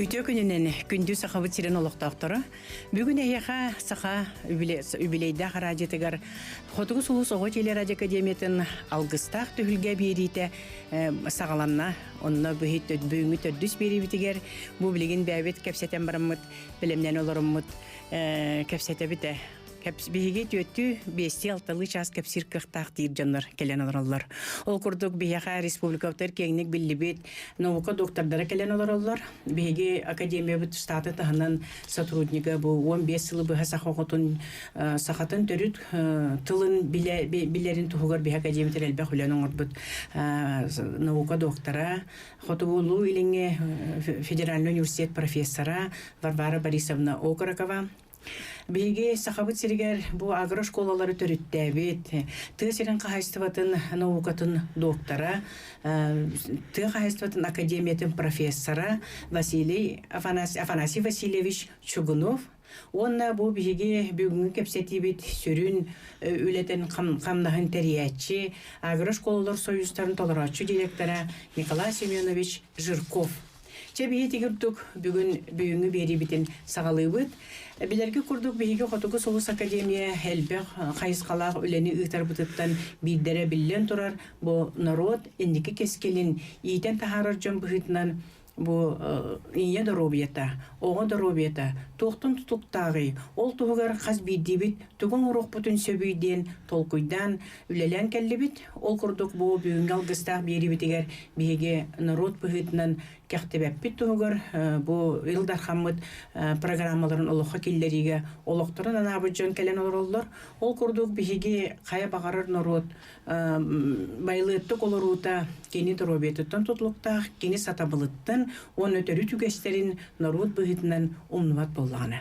Үтүө күнүнэн күндү Сахабыт сирин олохтоохторо. Бүгүн эһиэхэ Саха үбүлүөйдээх араадьыйатыгар Хотугу сулус оҕо телерадиоакадемиятын алгыстаах түһүлгэ биэриитэ саҕаланна. Онно бүгүҥҥү төрдүс биэриибитигэр бу билигин бэйэбит кэпсэтэн бараммыт, бэлэмнэн олороммут кэпсэтэбит ээ. Биһиги түөттүү, биэстии, алталыы чаас кэпсиир кыахтаах диир дьоннор кэлэн олороллор. Ол курдук биһиэхэ республикабытыгар киэҥник биллибит наука доктордара кэлэн олороллор. Биһиги академиябыт штаты таһынан сотруднига бу 15 сылы быһа саха оҕотун сахатын төрүт тылын билэрин туһугар биһи академиятыгар элбэх үлэни оҥорбут наука доктора, Хотугулуу Илиҥҥи федеральный университет профессора Варвара Борисовна Окорокова, Биһиги Сахабыт сиригэр бу агрошколалары төрүттээбит, тыа сирин хаһаайыстыбатын наукатын доктора, тыа хаһаайыстыбатын академиятын профессора Василий Афанасий Васильевич Чугунов уонна бу биһиги бүгүҥҥү кэпсэтиибит сүрүн үлэтин хамнаһын тэрийээччи, агрошколалар союзтарын толорооччу директора Николай Семенович Жирков. Чэ, биһиги курдук бүгүн бүгүҥҥү биэриибитин саҕалыыбыт. Билэргэ курдук биһиги Хотугу сулус академия элбэх хайысхалаах үлэни ыытарбытыттан биирдэрэ биллэн турар бу норуот инники кэскилин иитэн таһаарар дьон быһыытынан бу ийэ доруобуйата, оҕо доруобуйата туохтан тутулуктааҕый, ол туһугар хас биирдиибит тугу оҥоруохпутун сөбүй диэн толкуйдаан үлэлээн кэллибит. Ол курдук бу бүгүҥҥү алгыстаах биэриибитигэр биһиги норуот быһыытынан кэхтибэппит туһугар бу Ил Дархаммыт программаларын олоххо киллэриигэ олохторун анаабыт дьон кэлэн олороллор. Ол курдук биһиги хайа баҕарар норуот байылыаттык олоруута кини доруобуйатыттан тутулуктаах, кини сатабылыттан уонна төрүт үгэстэрин норуот быһыытынан умнубат буоллаҕына.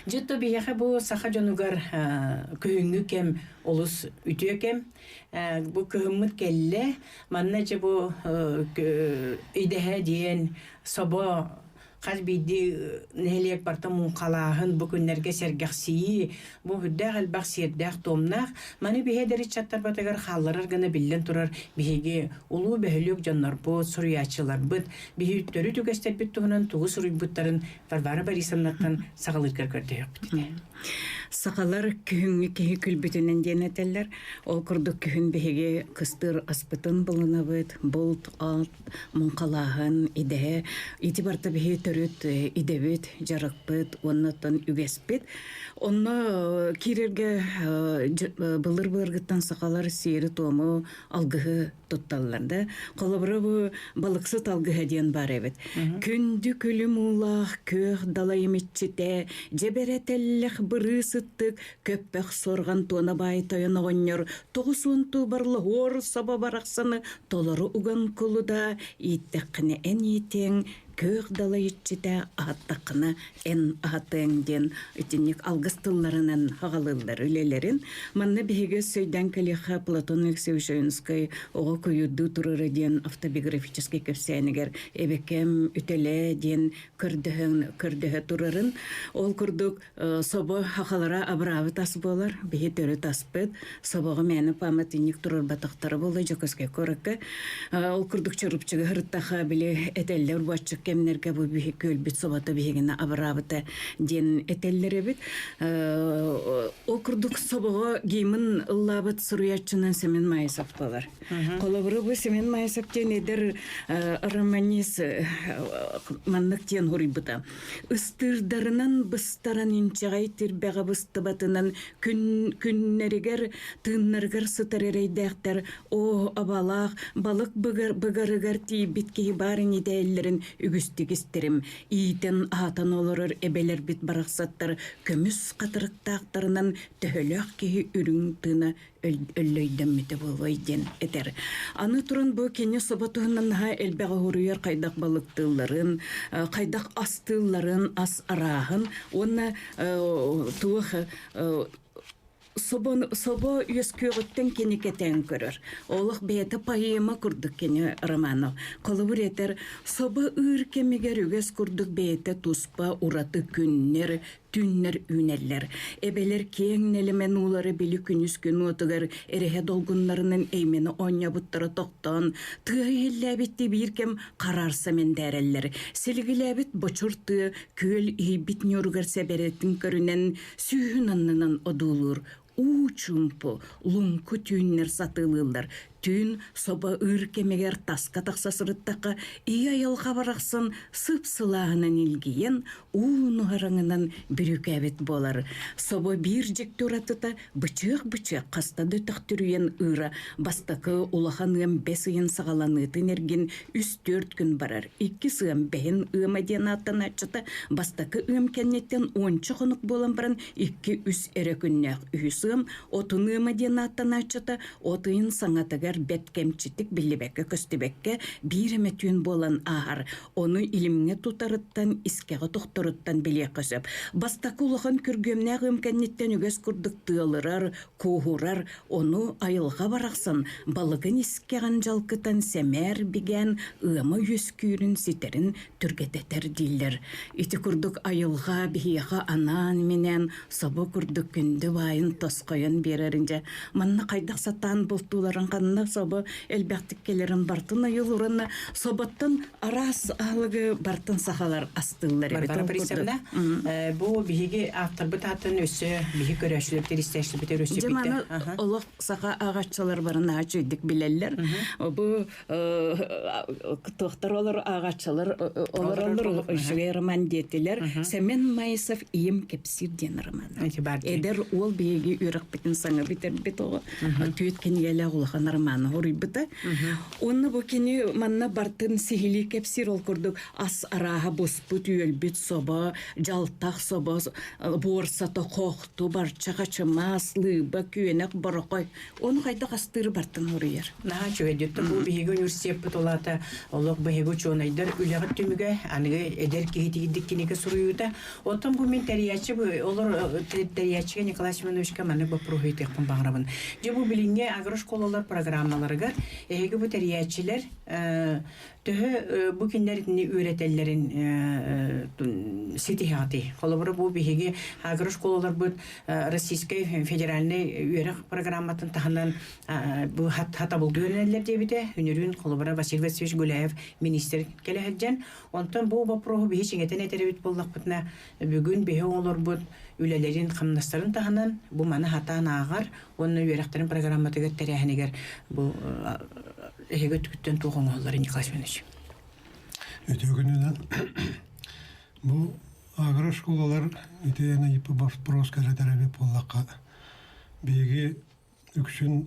Дьэ, биһиэхэ бу саха дьонугар күһүҥҥү кэм олус үтүө кэм. Бу кыһыммыт кэллэ. Манна дьэ бу идэһэ диэн собо хас биирдии нэһилиэк барыта муҥхалааһын, бу күннэргэ сэргэхсийии, бу үрдээх элбэх сиэрдээх-туомнаах. Маны биһи эдэр ыччаттарбытыгар хаалларар гына биллэн турар биһиги улуу бөһүлүөк дьоннорбут, суруйааччыларбыт, биһи төрүт үгэстэрбит туһунан тугу суруйбуттарын Варвара Борисовнаттан саҕалыыргар көрдөһүөхпүт этэ. Сахалар күһүҥҥү киһи күлбүтүнэн диэн этэллэр. Ол курдук күһүн биһиги кыстыыр аспытын булунабыт, булт, алт, муҥхалааһын, идэһэ. Ити барыта биһи төрүт идэбит, дьарыкпыт уонна оттон үгэспит. Онно киирэргэ былыр-былыргыттан сахалар сиэри-туому, алгыһы тутталлар да. Холобура бу балыксыт алгыһа диэн бар эбит. Күндү күлүм уулаах күөх далайым иччитэ, дьэбэрэ тэллэх бырыы сыттык, көппөх суорҕан туона баай тойон оҕонньор 90 туубарлаһуор собо барахсаны толору уган кулуда, ииттэххинэ эн иитиэҥ, күөх далай иччитэ аһаттаххына эн аһатыаҥ диэн итинник алгыс тылларынан хаҕалыыллар үлэлэрин. Манна биһиги өйдөөн кэлиэххэ Платон Алексеевич Ойунскай «Оҕо куйуурдуу турара» диэн автобиографическай кэпсээнигэр эбэкэм үтэлээ диэн көрдөһөн көрдөһө турарын. Ол курдук собо хахалара абыраабыт ас буолар. Биһи төрүт аспыт. Собоҕо мээнэ памятник турарбатахтара буолла Дьокуускай куоракка. Ол курдук чорупчуга сырыттаха били этэллэр буоччук кэмнэргэ бу биһи күөлбүт собото биһигини абыраабыта диэн этэллэр эбит. Ол курдук собоҕо гимн ыллаабыт суруйааччынан Семен Маисов буолар. Холобура бу Семен Маисов диэн эдэр романист маннык диэн суруйбута. Ыстыырдарынан быстаран инчэҕэй тирбэҕэ быстыбатынан күн күннэригэр тыыннарыгар сытар эрэйдээхтэр оо абалаах балык быгарыгар тиийбит киһи баар дэһэллэрин үгүстүк истэрим иитэн аһатан олорор эбэлэрбит барахсаттар көмүс хатырыктаахтарынан төһөлөөх киһи үрүҥ тыына өллөйдөммүтэ буолуой диэн этэр. Аны туран бу кини собо туһунан наһаа элбэх уһуруйар хайдах балыктыылларын, хайдах астыылларын, ас арааһын уонна туох собо үөскүөҕүттэн кини кэтээн көрөр. Олох бэйэтэ поэма курдук кини романов. Холобур этэр, собо ыыр кэмигэр үгэс курдук бэйэтэ туспа ураты күннэр, Түүннэр үүнэллэр. Эбэлэр киэҥ нэлэмэн уулары били күнүс күн уотугар эрэһэ долгуннарынан эймэни оонньообуттара тохтоон, тыаһы иһиллээбиттии биир кэм хараарса мэндээрэллэр. Силигилээбит бочур тыа күөл иһийбит ньууругар сэбэрэтин көрүнэн сүүһүн аннынан одуулуур. Уу чуумпу, луҥку түүннэр сатыылыыллар. Түүн собо ыыр кэмигэр таска тахса сырыттахха, ийэ айылҕа барахсан сып-сылааһынан илгийэн, уу нуһараҥынан бүрүүкээбит буолар. Собо биир дьикти уратыта бычыах-бычыах хаста да төхтүрүйэн ыыра бастакы улахан ыам бэс ыйын саҕаланыытын эргин үс-түөрт күн барар. Иккис ыам бэһин ыама диэн ааттанааччыта бастакы ыам кэнниттэн уонча хонук буолан баран икки-үс эрэ күннээх үһүс ыам отун ыама диэн ааттанааччыта от ыйын саҥатыгар бэрт кэмчитик биллибэккэ-көстүбэккэ биир эмэ түүн буолан ааһар. Ону илимҥэ тутарыттан, искэҕэ тохторуттан билиэххэ сөп. Бастакы улахан күргүөмнээх ыам кэнниттэн үгэс курдук тыалырар, кууһурар, ону айылҕа барахсан балыгын искэҕин дьалкытан сэмээр бигээн ыама үөскүүрүн ситэрин түргэтэтэр дииллэр. Ити курдук айылҕа биһиэхэ анаан-минээн собо курдук күндү баайын тосхойон биэрэрин дьэ манна хайдах сатаан бултууларын ханна собо элбэхтик кэлэрин бартын ойуулуран соботтон араас аһылыгы бартын сахалар астыыллар эбит. Варвара Борисовна, бу биһиги авторбыт аатын өссө биһи көрөөччүлэр истээччилэрбит өссө Дьэ маны олох саха ааҕааччылар бары наһаа үчүгэйдик билэллэр. Бу туохтар олор ааҕааччылар олороллор үчүгэй роман диэтилэр. Сэмэн Маисов «Ийэм кэпсиир» диэн роман. Эдэр уол биһиги үөрэхпитин саҥа бүтэрбит оҕо түөрт кинигэлээх улахан романы хоруйбута. Уонна бу кини манна бартын сиһилии кэпсиир ол курдук ас арааһа буспут, үөлбүт собо, дьалтах собо, буорсата, хохту, барча, хачымаас, лыыба, күөнэх, борохой. Ону хайдах астыыры бартын хоруйар. Наһаа үчүгэй Бу биһиги университеппыт улаата олох биһиги учуонайдар үлэҕит түмүгэ аныгы эдэр киһи тиийдик кинигэ суруйуута. Оттон бу мин тэрийээччи олор тэрийээччигэ Николай Семеновичка маннык боппуруоһу ыйытыахпын баҕарабын. Дьэ бу билиҥҥи агрошколалар программаларыгар эһиги бу тэрийээччилэр төһө бу кинилэр итини үөрэтэллэрин ситиһэҕитий? Холобура бу биһиги агрошколаларбыт Российскай федеральнай үөрэх программатын таһынан бу хатабылга үөрэнэллэр диэбитэ. Үнүрүүн холобура Василий Васильевич Гуляев министр кэлэ сылдьан. Онтон бу боппуруоһу биһи чиҥэтэн этэрэбит буоллахпытына, бүгүн биһи оҥолорбут үлэлэрин хамнастарын таһынан бу маны хатаан ааҕар уонна үөрэхтэрин программатыгар тэрээһинигэр бу эһиги өттүгүттэн туох оҥоһуллар Николай Семенович? Үтүө күнүнэн бу агрошколалар итиэнэ вопрос кэлэтэр эбит буоллахха биһиги үксүн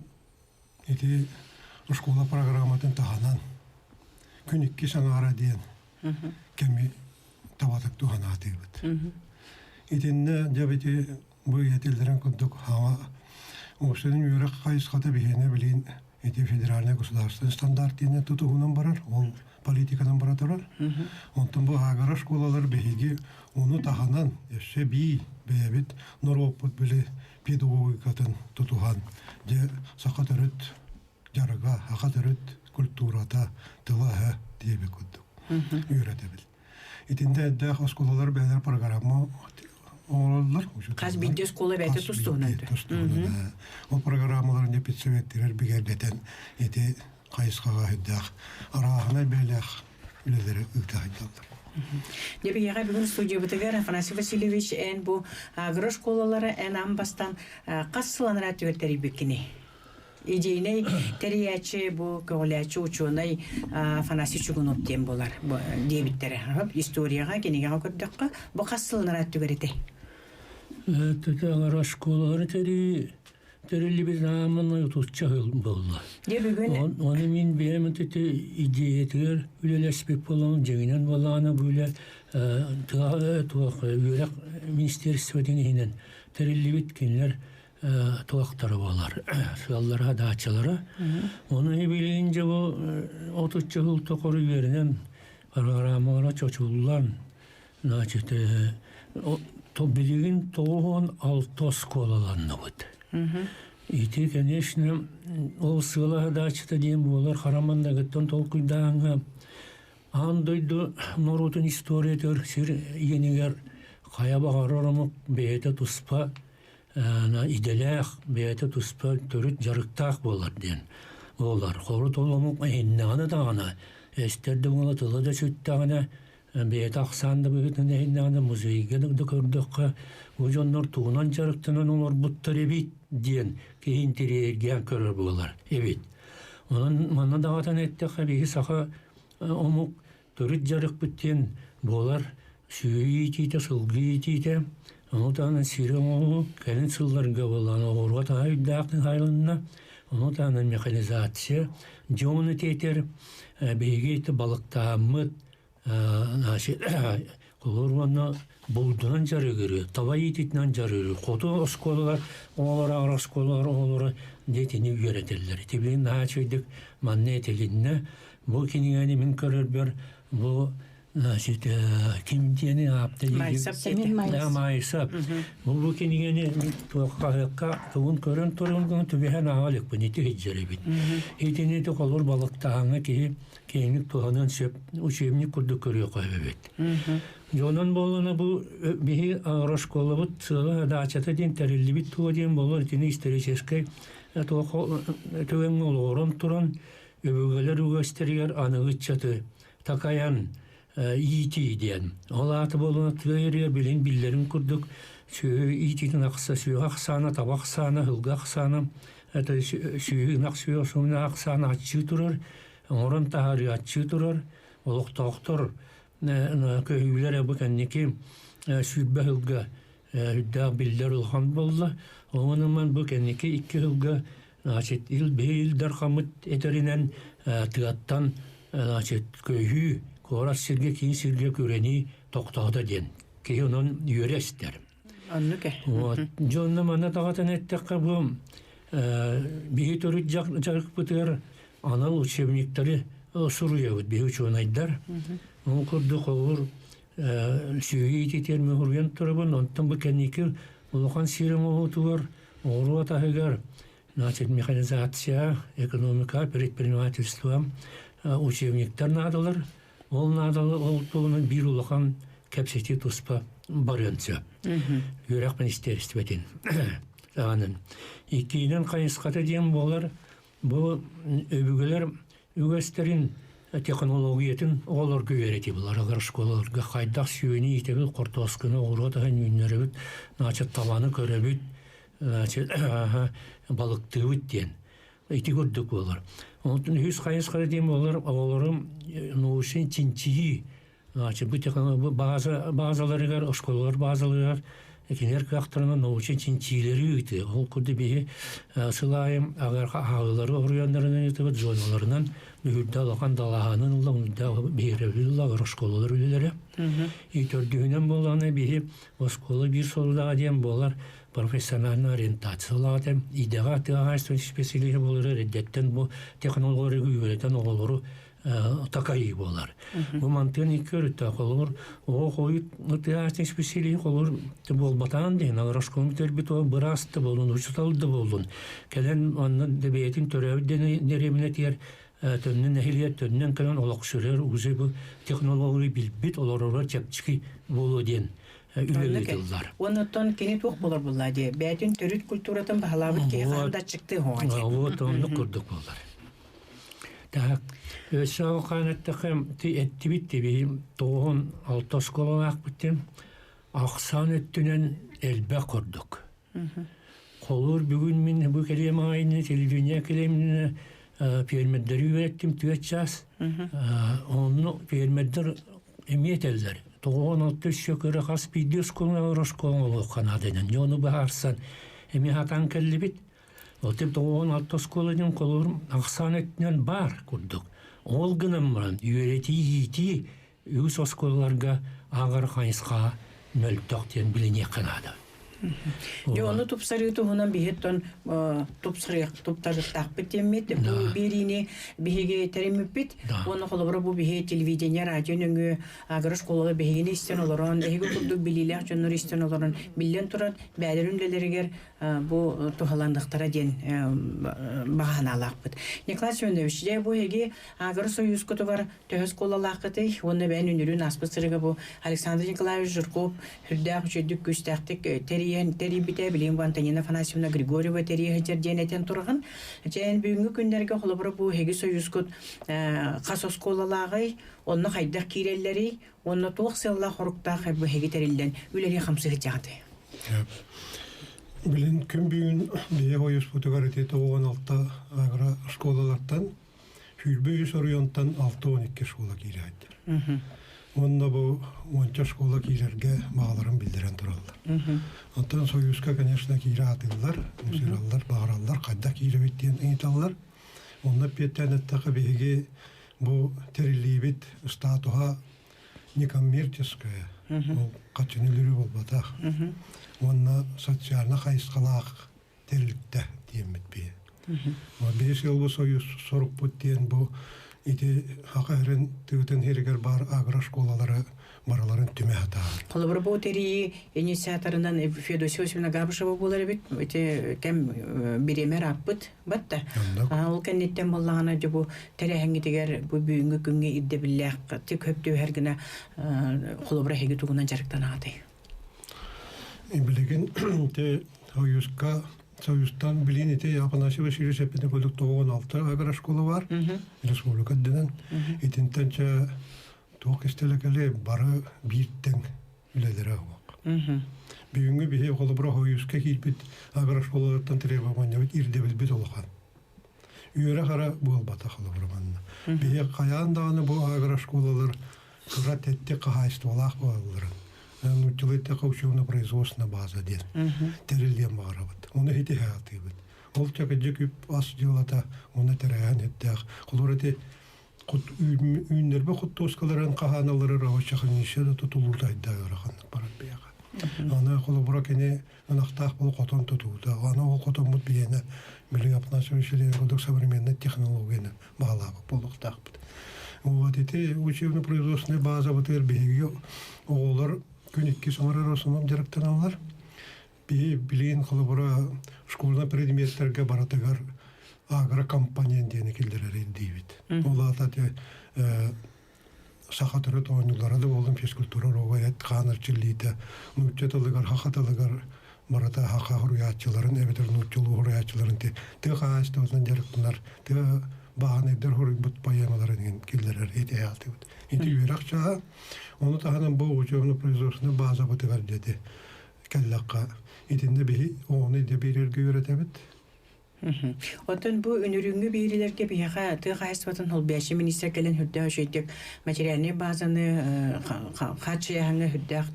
ити школа программатын таһынан күн икки саҥаара диэн кэми табатык туһанаатыыбыт. Итиннэ дьэ ити бу этиллэрин курдук хаҥа уопсайынан үөрэх хайысхата биһиэнэ билигин ити федеральнай государственный стандарт диэн тутуһунан барар, ол политиканан бара турар. Онтон бу агро школалар биһиги ону таһынан өссө бии бэйэбит норуоппут били педагогикатын тутуһан дьэ саха төрүт дьарыга, саха төрүт культурата, тыла-өһө диэбит курдук үөрэтэбит. Итинтэ эрдээх оскуолалар бэйэлэр программа оҥороллор. Хас биирдии оскуола бэйэтэ тустуһунан. Тустуһунан. Ол программаларын дьэ педсоветтэрэр бигэргэтэн ити хайысхаҕа үрдээх арааһынай бэйэлээх үлэлэри ыыта сылдьаллар. Дьэ биһиэхэ бүгүн студиябытыгар Афанасий Васильевич эн бу агрошколалары эн аан бастаан хас сыл анараа түгэр тэрийбиккиний? Идейнэй тэрийээччи бу көҕүлээччи учуонай Афанасий Чугунов диэн буолар диэбиттэрэ. Историяҕа, кинигэҕэ көрдөххө, бу хас сыл анараа түгэр этэй? Төтө школалары тэрий тэриллибит аамын отучча сыл буолла. Дьэ бүгүн Оны мин бэйэм ити идеятыгар үлэлэспит буолан дьиҥинэн буоллаҕына бу үлэ туох үөрэх министерствотын иһинэн тэриллибит кинилэр туохтара буолар сыаллара даачалара. Оны билигин дьэ бу отучча сыл токору үөрэнэн программалара чочуллан значит билигин 96 оскуолаланныбыт. Ити, конечно, ол сыала даачата диэн буолар харамандагыттан толкуйдааҥҥа аан дойду норуотун историятыгар сир иэнигэр Хайа баҕарар омук бэйэтэ туспа идэлээх, бэйэтэ туспа төрүт дьарыктаах буолар диэн буолар. Хорут ол омук эһиннэҕинэ даҕаны, эстэр да буола тыла да сүттэҕинэ, бэйэтэ ахсаан да быһыытынан эһиннэҕинэ музейга да көрдөххө, бу дьоннор тугунан дьарыктанан олорбуттар эбит диэн киһи интэриэһиргээн көрөр буолар эбит. Онон манна даҕатан эттэххэ, биһи саха омук төрүт дьарыкпыт диэн буолар сүөһү иитиитэ, сылгы иитиитэ, ону таһынан сири оҥоһуу кэлин сылларга буолан оҕуруот аһа үрдээх ыһайылынна, ону таһынан механизация, дьону тиэтэр биһиги ити балыктааммыт холобур уонна булдунан дьарыгырыы, таба иитиитинэн дьарыгырыы, хоту оскуолалар оҕолоро, аҕар оскуолалар оҕолоро диэтини үөрэтэллэр. Ити билигин наһаа үчүгэйдик манна этилиннэ. Бу кинигэни мин көрөрбөр бу значит ким диэни аапта Майсап диэтэ. Майсап. Бу кинигэни хаһыакка тугун көрөн туран түбэһэн ааҕа иликпин ити сылдьар эбит. Итини холур балыктааһыҥҥа киһи киэҥник туһаныан сөп учебник курдук көрүөххэ эбит. Дьонун буоллана бу биһи агрошколабыт сыала даачата диэн тэриллибит туо диэн буолар итини историческай түгэҥҥэ олоҕуран туран өбүгэлэр үгэстэригэр аныгы ыччаты такайан иитии диэн. Ол аата буолуна тыа иэригэр билин биллэрин курдук сүөһү иитиитин ахса сүөһү ахсаана, таба ахсаана, сылгы ахсаана, это сүөһү ынах сүөһү сумна ахсаана аччыы турар, оҥорон таһаарыы аччыы турар, олохтоохтор көһүүлэр бу кэнники 20 сылга үрдээх биллэр улахан буолла. Онон бу кэнники 2 сылга значит ил биһи Ил Дархаммыт этэринэн тыаттан значит көһүү куорат сиргэ киин сиргэ күрэнии тохтоото диэн киһи онон үөрэ истэр. Оннук э. Вот. Дьонно манна даҕатан эттэххэ бу биһи төрүт дьарыкпытыгар анал учебниктары суруйабыт биһи учуонайдар. Ол курдук холобур сүөһү иититиэр мөһүрүйэн турабын, онтон бу кэнники улахан сир оҥоһуутугар, оҕуруот аһыгар, значит, механизация, экономика, предпринимательство учебниктар наадалар. Ол наадалар ол туһунан биир улахан кэпсэтии туспа барыан сөп. Үөрэх министиэристибэтин даҕаны. Иккиинэн хайысхата диэн буолар, бу өбүгэлэр үгэстэрин технологиятын оҕолорго үөрэтии булар. Алар школаларга хайдах сүөһүнү иитэбит, хортуосканы, оҕуруот аһын үүннэрэбит, значит, табаны көрөбүт, значит, балыктыыбыт диэн. Ити курдук буолар. Онтон үһүс хайысхата диэн буолар оҕолорум научнай чинчийии Значит, бу база базаларыгар, оскуолалар базаларыгар кинилэр кыахтарынан научнай чинчиилэри ыытыы. Ол курдук биһи сыл аайы аҕалары оруйаннарынан ыытыбыт, зоналарынан үһүрдэ улахан далааһынын ыла, үрдэ биһирэбил ыла оскуолалар үлэлэрэ. И төрдүһүнэн буоллаҕына биһи оскуола биир сорудааҕа диэн буолар профессиональная ориентация улаҕата идэҕэ тыа хаһаайыстыбатын специалиһа буолар эрдэттэн бу технологияны үөрэтэн оҕолору такайыы буолар. Бу мантыан икки өрүттээх холобур оҕо хойут тыаһааччы исписэлииһи холобур буолбатаан диэн агрошколун бүтэрбит ол быраас да буоллун, учуутал да буоллун кэлэн онно бэйэтин төрөөбүт дэриэбинэтигэр төннөн нэһилиэк төннөн кэлэн олохсуйар уже бу технологияны билбит олороро чэпчэки буолуо диэн үлэ ыытыллар. Оннуттан кини туох буолар булла дии бэйэтин төрүт культуратын баһылаабыт киһи хаһан да аччыктыы хоҥо дии. Вот оннук курдук буолар. Так, өссө хаан эттэххэ эттибит тиби 96 оскуолалаахпыт ахсаан өттүнэн элбэх курдук. Холуур бүгүн мин бу кэлиэм аайына телевидение кэлиэминэ фермердэри үөрэттим түөрт чаас. Онно фермердэр эмиэ этэллэр. 96 сөкөрө хас биирдии оскуолаҕа оскуола олохха наада Дьону быһаарсан эмиэ хатаан кэллибит. Отут 96 оскуола диэн холобур ахсаан өттүнэн баар курдук. Ол гынан баран үөрэтии-иитии үгүс оскуолаларга ааҕар хайысха мөлтөх диэн билиниэххэ наада. Дьэ, ону тупсарыы туһунан биһиттэн тупсарыах туптарыктаахпыт диэммит бу биэриини биһиги тэриммиппит. Уонна холобура бу биһи телевидение, радио нөҥүө агро школалар биһигини истэн олорон, эһиги курдук билиилээх дьоннор истэн олорон, биллэн туран, бэйэлэрин үлэлэригэр бу туһаланыахтара диэн баҕа санаалаахпыт. Николай Семенович, дьэ бу эһиги Агро Союзкутугар төһө оскуолалааххытый уонна бэйэн үнүрүүн ааспыт сырыга бу Александр Николаевич Жирков сүрдээх үчүгэйдик күүстээхтик тэрийэн тэрийбитэ, билигин бу Антонина Афанасьевна Григорьева тэрийэ сылдьар диэн этэн тураҕын. Дьэ, бүгүҥҥү күннэргэ холобура бу эһиги Союзкут хас оскуолалааҕый, онно хайдах киирэллэрий, уонна туох сыаллаах-соруктаах бу эһиги тэриллэн үлэлии-хамсыы сылдьаҕытый? Билин күн бүгүн биһиги ойуспутугар ити 96 агро школалартан 23 оройуонтан 62 школа киирээттэр. Уонна бу уонча школа киирэргэ баҕаларын биллэрэн тураллар. Оттон Союзка, конечно, киирэ атыыллар, мусыраллар, баҕараллар, хайдах киирэбит диэн ыйыталлар. Онно эппиэттээн эттэххэ, биһиги бу тэриллиибит статуһа некоммерческая, ол хаччыны өлөрүү буолбатах. Уонна социально хайысхалаах тэрилтэ диэммит биһи. Биһи сыалбы союз сорукпут диэн бу ити Хаха эрин тыытын иһигэр баар агрошколалары барыларын түмэ сатаан. Холобура бу тэрийии инициаторынан Феодосия Васильевна Габышева буолар эбит. Ити кэм бириэмэ ырааппыт батта. Ол кэнниттэн буоллаҕына дьэ бу тэрээһиҥҥитигэр бу бүгүҥҥү күҥҥэ ирдэбиллээх хөп түбэһэр гына холобура эһиги тугунан дьарыктанаҕытый? Билигин ити Союзка Союзтан билин ити Афанасий Васильевич эппитин курдук 96 агрошкола бар республика үрдүнэн итинтэн чэ туох кистэлэ кэлиэй бары биир тэҥ үлэлэрэ суох. Бүгүҥҥү биһи холобура Союзка киирбит агрошколалартан требованиябыт ирдэбилбит улахан. Үөрэх эрэ буолбатах холобура манна. Биһи хайаан даҕаны бу агрошколалар кыра тэттик хаһаайыстыбалаах буолалларын нууччалыы эттэххэ учебно-производственная база диэн тэриллиэн баҕарабыт. Ону итиһэ атыыбыт. Ол чакыдьык үп ас дьыалата уонна тэрээһин эттээх. Холобура ити үүннэрбэ хуттуоскаларын хаһааналары рабочаханньыша да тутулуута айда ыараханнык барар биэҕэ. Аны холобура кини ынахтаах бол хотон тутуута. Аны ол хотоммут биһиэнэ билигин Афанасьевич курдук современный технологияны баҕалаабыт буолуохтаахпыт. Вот ити учебно-производственная базабытыгар биһиги оҕолор күн икки саҥарар основном дьарыктаналлар. Биһи билигин холобура школьный предметтэргэ барытыгар агрокомпонент диэни киллэрэр ирдиибит. Ол аата саха төрүт оонньуулара да буоллун физкультура уруога эт хаан эрчиллиитэ нуучча тылыгар саха тылыгар барыта саха суруйааччыларын эбэтэр нууччалыы суруйааччыларын тыа хаһаайыстыбатынан дьарыктанар тыа бааһынайдар суруйбут поэмаларын киллэрэр ити ити үөрэх чааһа ону таһынан бу учебно-производственнай базабытыгар диэти кэллэххэ итиннэ биһи оҕону идэ биэрэргэ үөрэтэбит. Оттон бу үнүрүүҥҥү биэриилэргэ биһиэхэ тыа хаһаайыстыбатын холбооччу миниистир кэлэн үрдээх үчүгэйдик материальнай базаны хааччыйааһыҥҥа үрдээх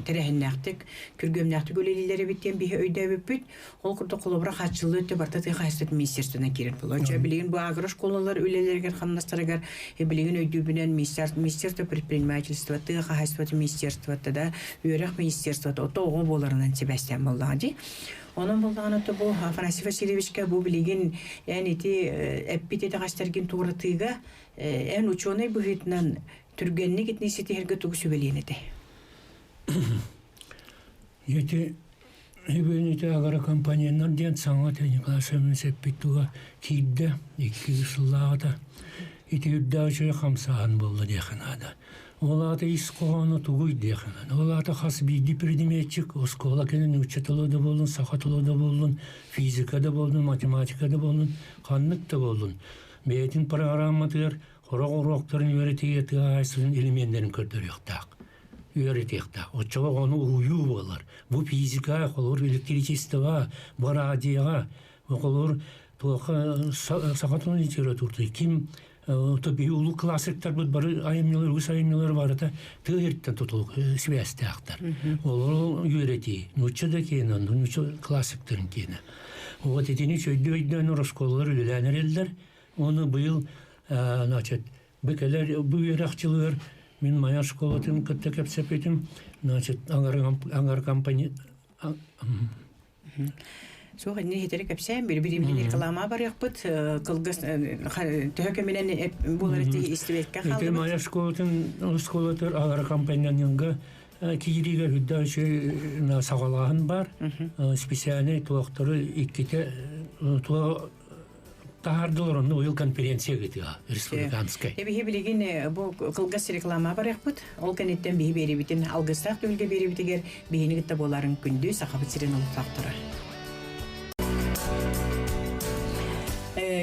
тэрээһиннээхтик, күргүөмнээхтик үлэлииллэр эбит диэн биһи өйдөөбүппүт. Ол курдук холобура хааччыллыы өттө барыта тыа хаһаайыстыбатын министерствотынан киирэр буолуо. Дьэ билигин бу агрошколалар үлэлэригэр хамнастарыгар билигин өйдүүбүнэн министерство предпринимательства, тыа хаһаайыстыбатын министерствота да, үөрэх министерствота ото оҕо буоларынан сибээстээн буоллаҕа дии. Онон буоллаҕына то бу Афанасий Васильевичка бу билигин эн ити эппит итэҕэстэргин туоратыыга эн учуонай быһыытынан түргэнник итини ситиһэргэ тугу сүбэлиэн этэй? Ити Ибинити агрокомпаньоннар диэн саҥа Николай Семенович эппит туга киирдэ икки сыллааҕыта. Ити үрдээх үчүгэй хамсааһын буолла диэххэ наада. Ол аата ис хоһооно тугуй диэххэ наада. Ол аата хас биирдии предметчик оскуола кэннэ нуучча тыла да буоллун, саха тыла да буоллун, физика да буоллун, математика да буоллун, ханнык да буоллун бэйэтин программатыгар сорох уруоктарын үөрэтиигэ тыа хаһаайыстыбатын элеменнэрин көрдөрүөхтээх үөрэтиэхтээх. Оччоҕо ону уһуйуу буолар. Бу физика, холобур, электричество, бу радиоҕа, холобур, туохха саха тылын литературата ким биһи улуу классиктарбыт бары айымньылар, үгүс айымньылар барыта тыа сириттэн тутулук сибээстээхтэр. Олору үөрэтии, нуучча да киэнэ, нуучча классиктарын киэнэ. Вот итини чөйдүү өйдөөн оскуолалар үлэлээн эрэллэр. Оны быйыл значит, бу кэлэр бу үөрэх дьылыгар мин моя школатын кытта кэпсэппитим, значит, аңар компания Суох инни хитери кэпсээн бир бир бир реклама барыахпыт кылгас төһө кэминэн буолар истибекке Ити хаалбыт. Майа школатын школатыр агар компаньянга киириге хүдда үчү сагалааһын бар. Специальный туохтору икките туа таһардылар онну уйул конференция гытыга республиканскай. Эбиһи билигин бу кылгас реклама барыахпыт. Ол кэнниттэн биһи биэрибитин алгыстаах түһүлгэ биэрибитигэр биһини кытта буоларын күндү Сахабыт сирин олохтоохторо.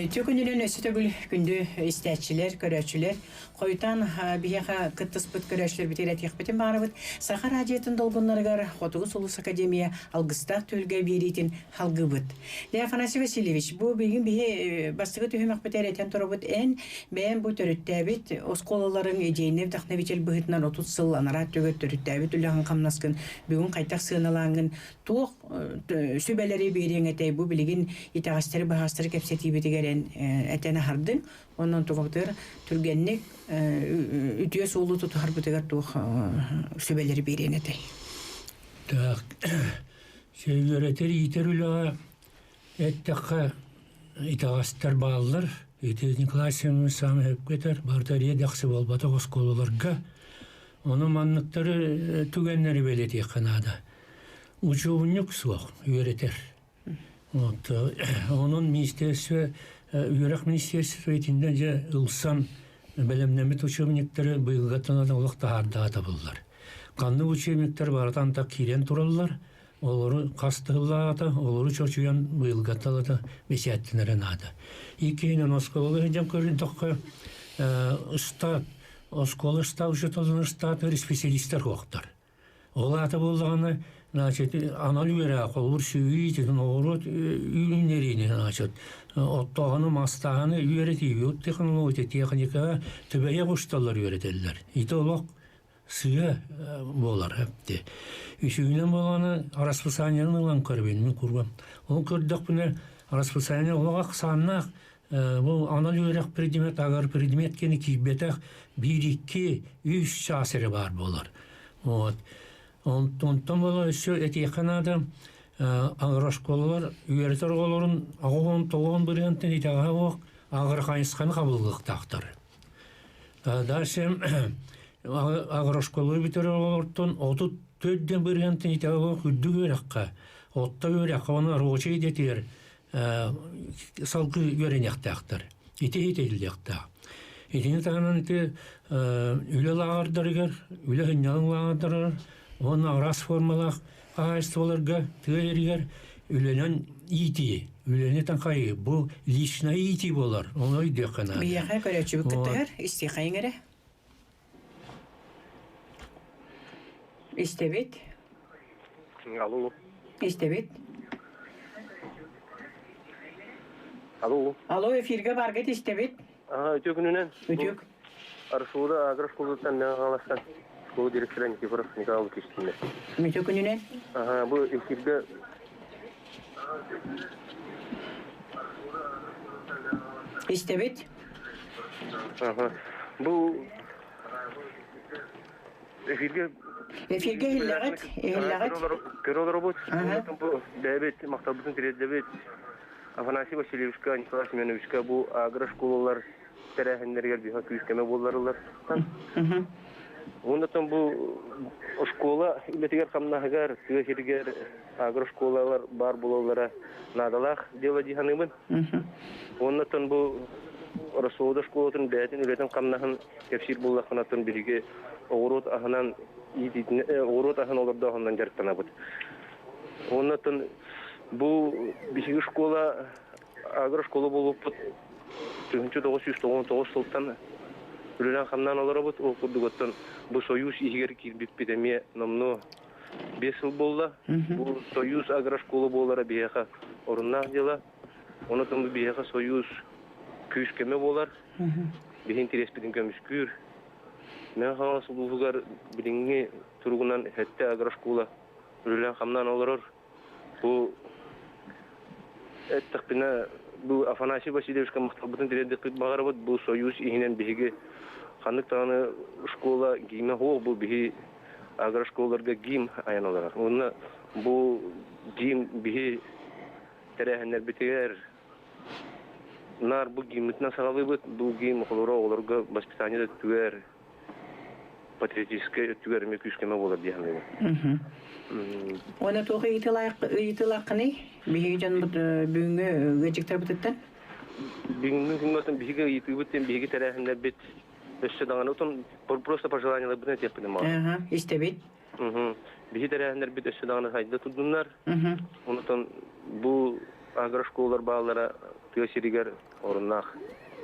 Түкүнүнэн өссө төгүл күндү истээччилэр, көрөөччүлэр, хойутаан биһиэхэ кыттыспыт көрөөччүлэр битир этиэхпитин баарыбыт. Саха радиотын долгуннарыгар Хотугу сулус академия алгыстаах түһүлгэ биэриитин халгыбыт. Дэ Афанасий Васильевич, бу билигин биһи бастакы түһүмэхпит этэн турабыт эн бэйэн бу төрүттээбит оскуолаларың идейный вдохновитель быһытынан 30 сыл анараа түгөр төрүттээбит үлэҕин хамнаскын бүгүн хайтах сыаналааҥҥын туох сүбэлэри биэриэҥ этэй бу билигин итэҕэстэри баһаастары кэпсэтиибитигэр эн этэн аһардыҥ онон тугабытыгар түргэнник үтүө суолу тутуһарбытыгар туох сүбэлэри биэриэҥ этэй? Так, сөйгөретер иитер үлэҕэ эттэххэ итэҕэстэр бааллар. Ити Николай Семенович саамай өпкөтөр, барыта редакция буолбатах оскуолаларга. Ону манныктары түгэннэри бэлиэтиэххэ наада. Учуобунньук суох үөрэтэр. Вот, онон министерство, үөрэх министерство итиннэ дьэ ылсан бэлэмнэммит учебниктары быйылгаттан олох таһаардаата табыллар. Ханнык учебниктар барытан так киирэн тураллар, олору хастыыллаата, олору чочуйан быйылгатталата бэчээттэнэрэ наада. Иккиһинэн оскуолага сылдьан көрүнтөххө ыстаат, оскуола ыстаат учууталын ыстаатыгар специалистар суохтар. Ол аата буоллаҕына, значит, анал үөрэх, холобур сүүйүү, оҕуруот үүннэриини, значит, оттооһуну, мастааһыны үөрэтии, от технология, техникаҕа түбэйэх усталлар үөрэтэллэр. Ити олох сыа буолар эпти. Үсүһүнэн буолаҕына расписаниены ылан көрөбүн мин кургам. Ол көрдөхпүнэ расписание олох ахсааннаах бу анал үөрэх предмет агар предмет кини киирбэтэх биир икки үс чаас эрэ баар буолар. Вот. Онтон буола өссө этиэххэ наада агрошколалар үөрэтэр оҕолорун аҕыс тоҕуон бырыһыантан итэҕэһэ суох агрохайысханы хабыллыахтаахтар. Дальше агрошколы бүтэрэр оҕолортон 34 бырыһыантан итэҕэһэ суох үрдүк үөрэххэ, отто үөрэххэ уонна рабочай идэтигэр салгыы үөрэниэхтээхтэр. Ити иитиллиэхтээх. Итини таһынан ити үлэ лааҕырдарыгар, үлэ сынньалаҥ лааҕырдарыгар уонна араас формалаах хаһаайыстыбаларга тыа сиригэр үлэнэн иитии, үлэни таҥхайыы бу личное иитии буолар. Ону өйдүөххэ наада. Биһиэхэ көрөөччүбүт кыттыһар, истиэхэйиҥ эрэ. Истэбит. Алло. Истэбит. Алло. Алло, эфирге баргыт истэбит. Ага, үтүө күнүнэн. Үтүөк. Аршуда агрошколуттан Хаҥаластан школа директора Никифоров Николай Лукич Үтүө күнүнэн. Ага, бу эфирге Истэбит. Ага. Бу эфирге Эфирге иһиллэҕит, иһиллэҕит. Көрө олоробут. Бу бэйэбит махталбытын тириэрдэбит. Афанасий Васильевичка, Николай Семеновичка бу агрошколалар тэрээһиннэригэр биһа күүскэме буолларылар. Оннотон бу школа үлэтигэр хамнаһыгар, тыа сиригэр агрошколалар бар буолаллара наадалаах дело дии саныыбын. Оннотон бу Росолода школатын бэйэтин үлэтин хамнаһын кэпсиир буоллаххынаттан биһиги оҕуруот аһынан оҕуруот аһын олордооһунан дьарыктанабыт. Оннотон бу биһиги школа агрошкола буолбуппут 1999 сылтан үлэлээн хамнаан олоробут. Ол курдугуттан бу Союз иһигэр киирбиппит эмиэ номнуо 5 сыл буолла. Бу Союз агрошкола буолара биһиэхэ оруннаах дьыала. Онотон бу биһиэхэ Союз күүс көмө буолар. Биһи интэриэспитин көмүскүүр. Мэҥэ Хаҥалас улууһугар билиҥҥи туругунан сэттэ агрошкола үлэлээн хамнаан олорор. Бу эттэхпинэ, бу Афанасий Васильевичка махталбытын тириэрдиэхпит баҕарабыт. Бу Союз иһинэн биһиги ханнык даҕаны школа киимэ суох, бу биһи Агрошколаларга гимн айан олорор. Уонна бу гимн биһи тэрээһиннэрбитигэр наар бу гиммитинэн саҕалыыбыт. Бу гимн холоро оҕолорго воспитание өттүгэр, патриотическай өттүгэр эмиэ күүс-көмө буолар дии саныыбын. Уонна туох ыйытыылааххыный? Биһиги дьонбут бүгүҥҥү ыалдьыттарбытыттан? Бүгүҥҥү күҥҥэ биһиги ыйытыыбыт диэн биһиги тэрээһиннэрбит өссө даҕаны отон просто пожеланияларбытын этиэхпин Ага, истэбит. Биһи тэрээһиннэрбит өссө даҕаны сайда турдуннар. Онтон бу агрошколалар бааллара тыа сиригэр оруннаах.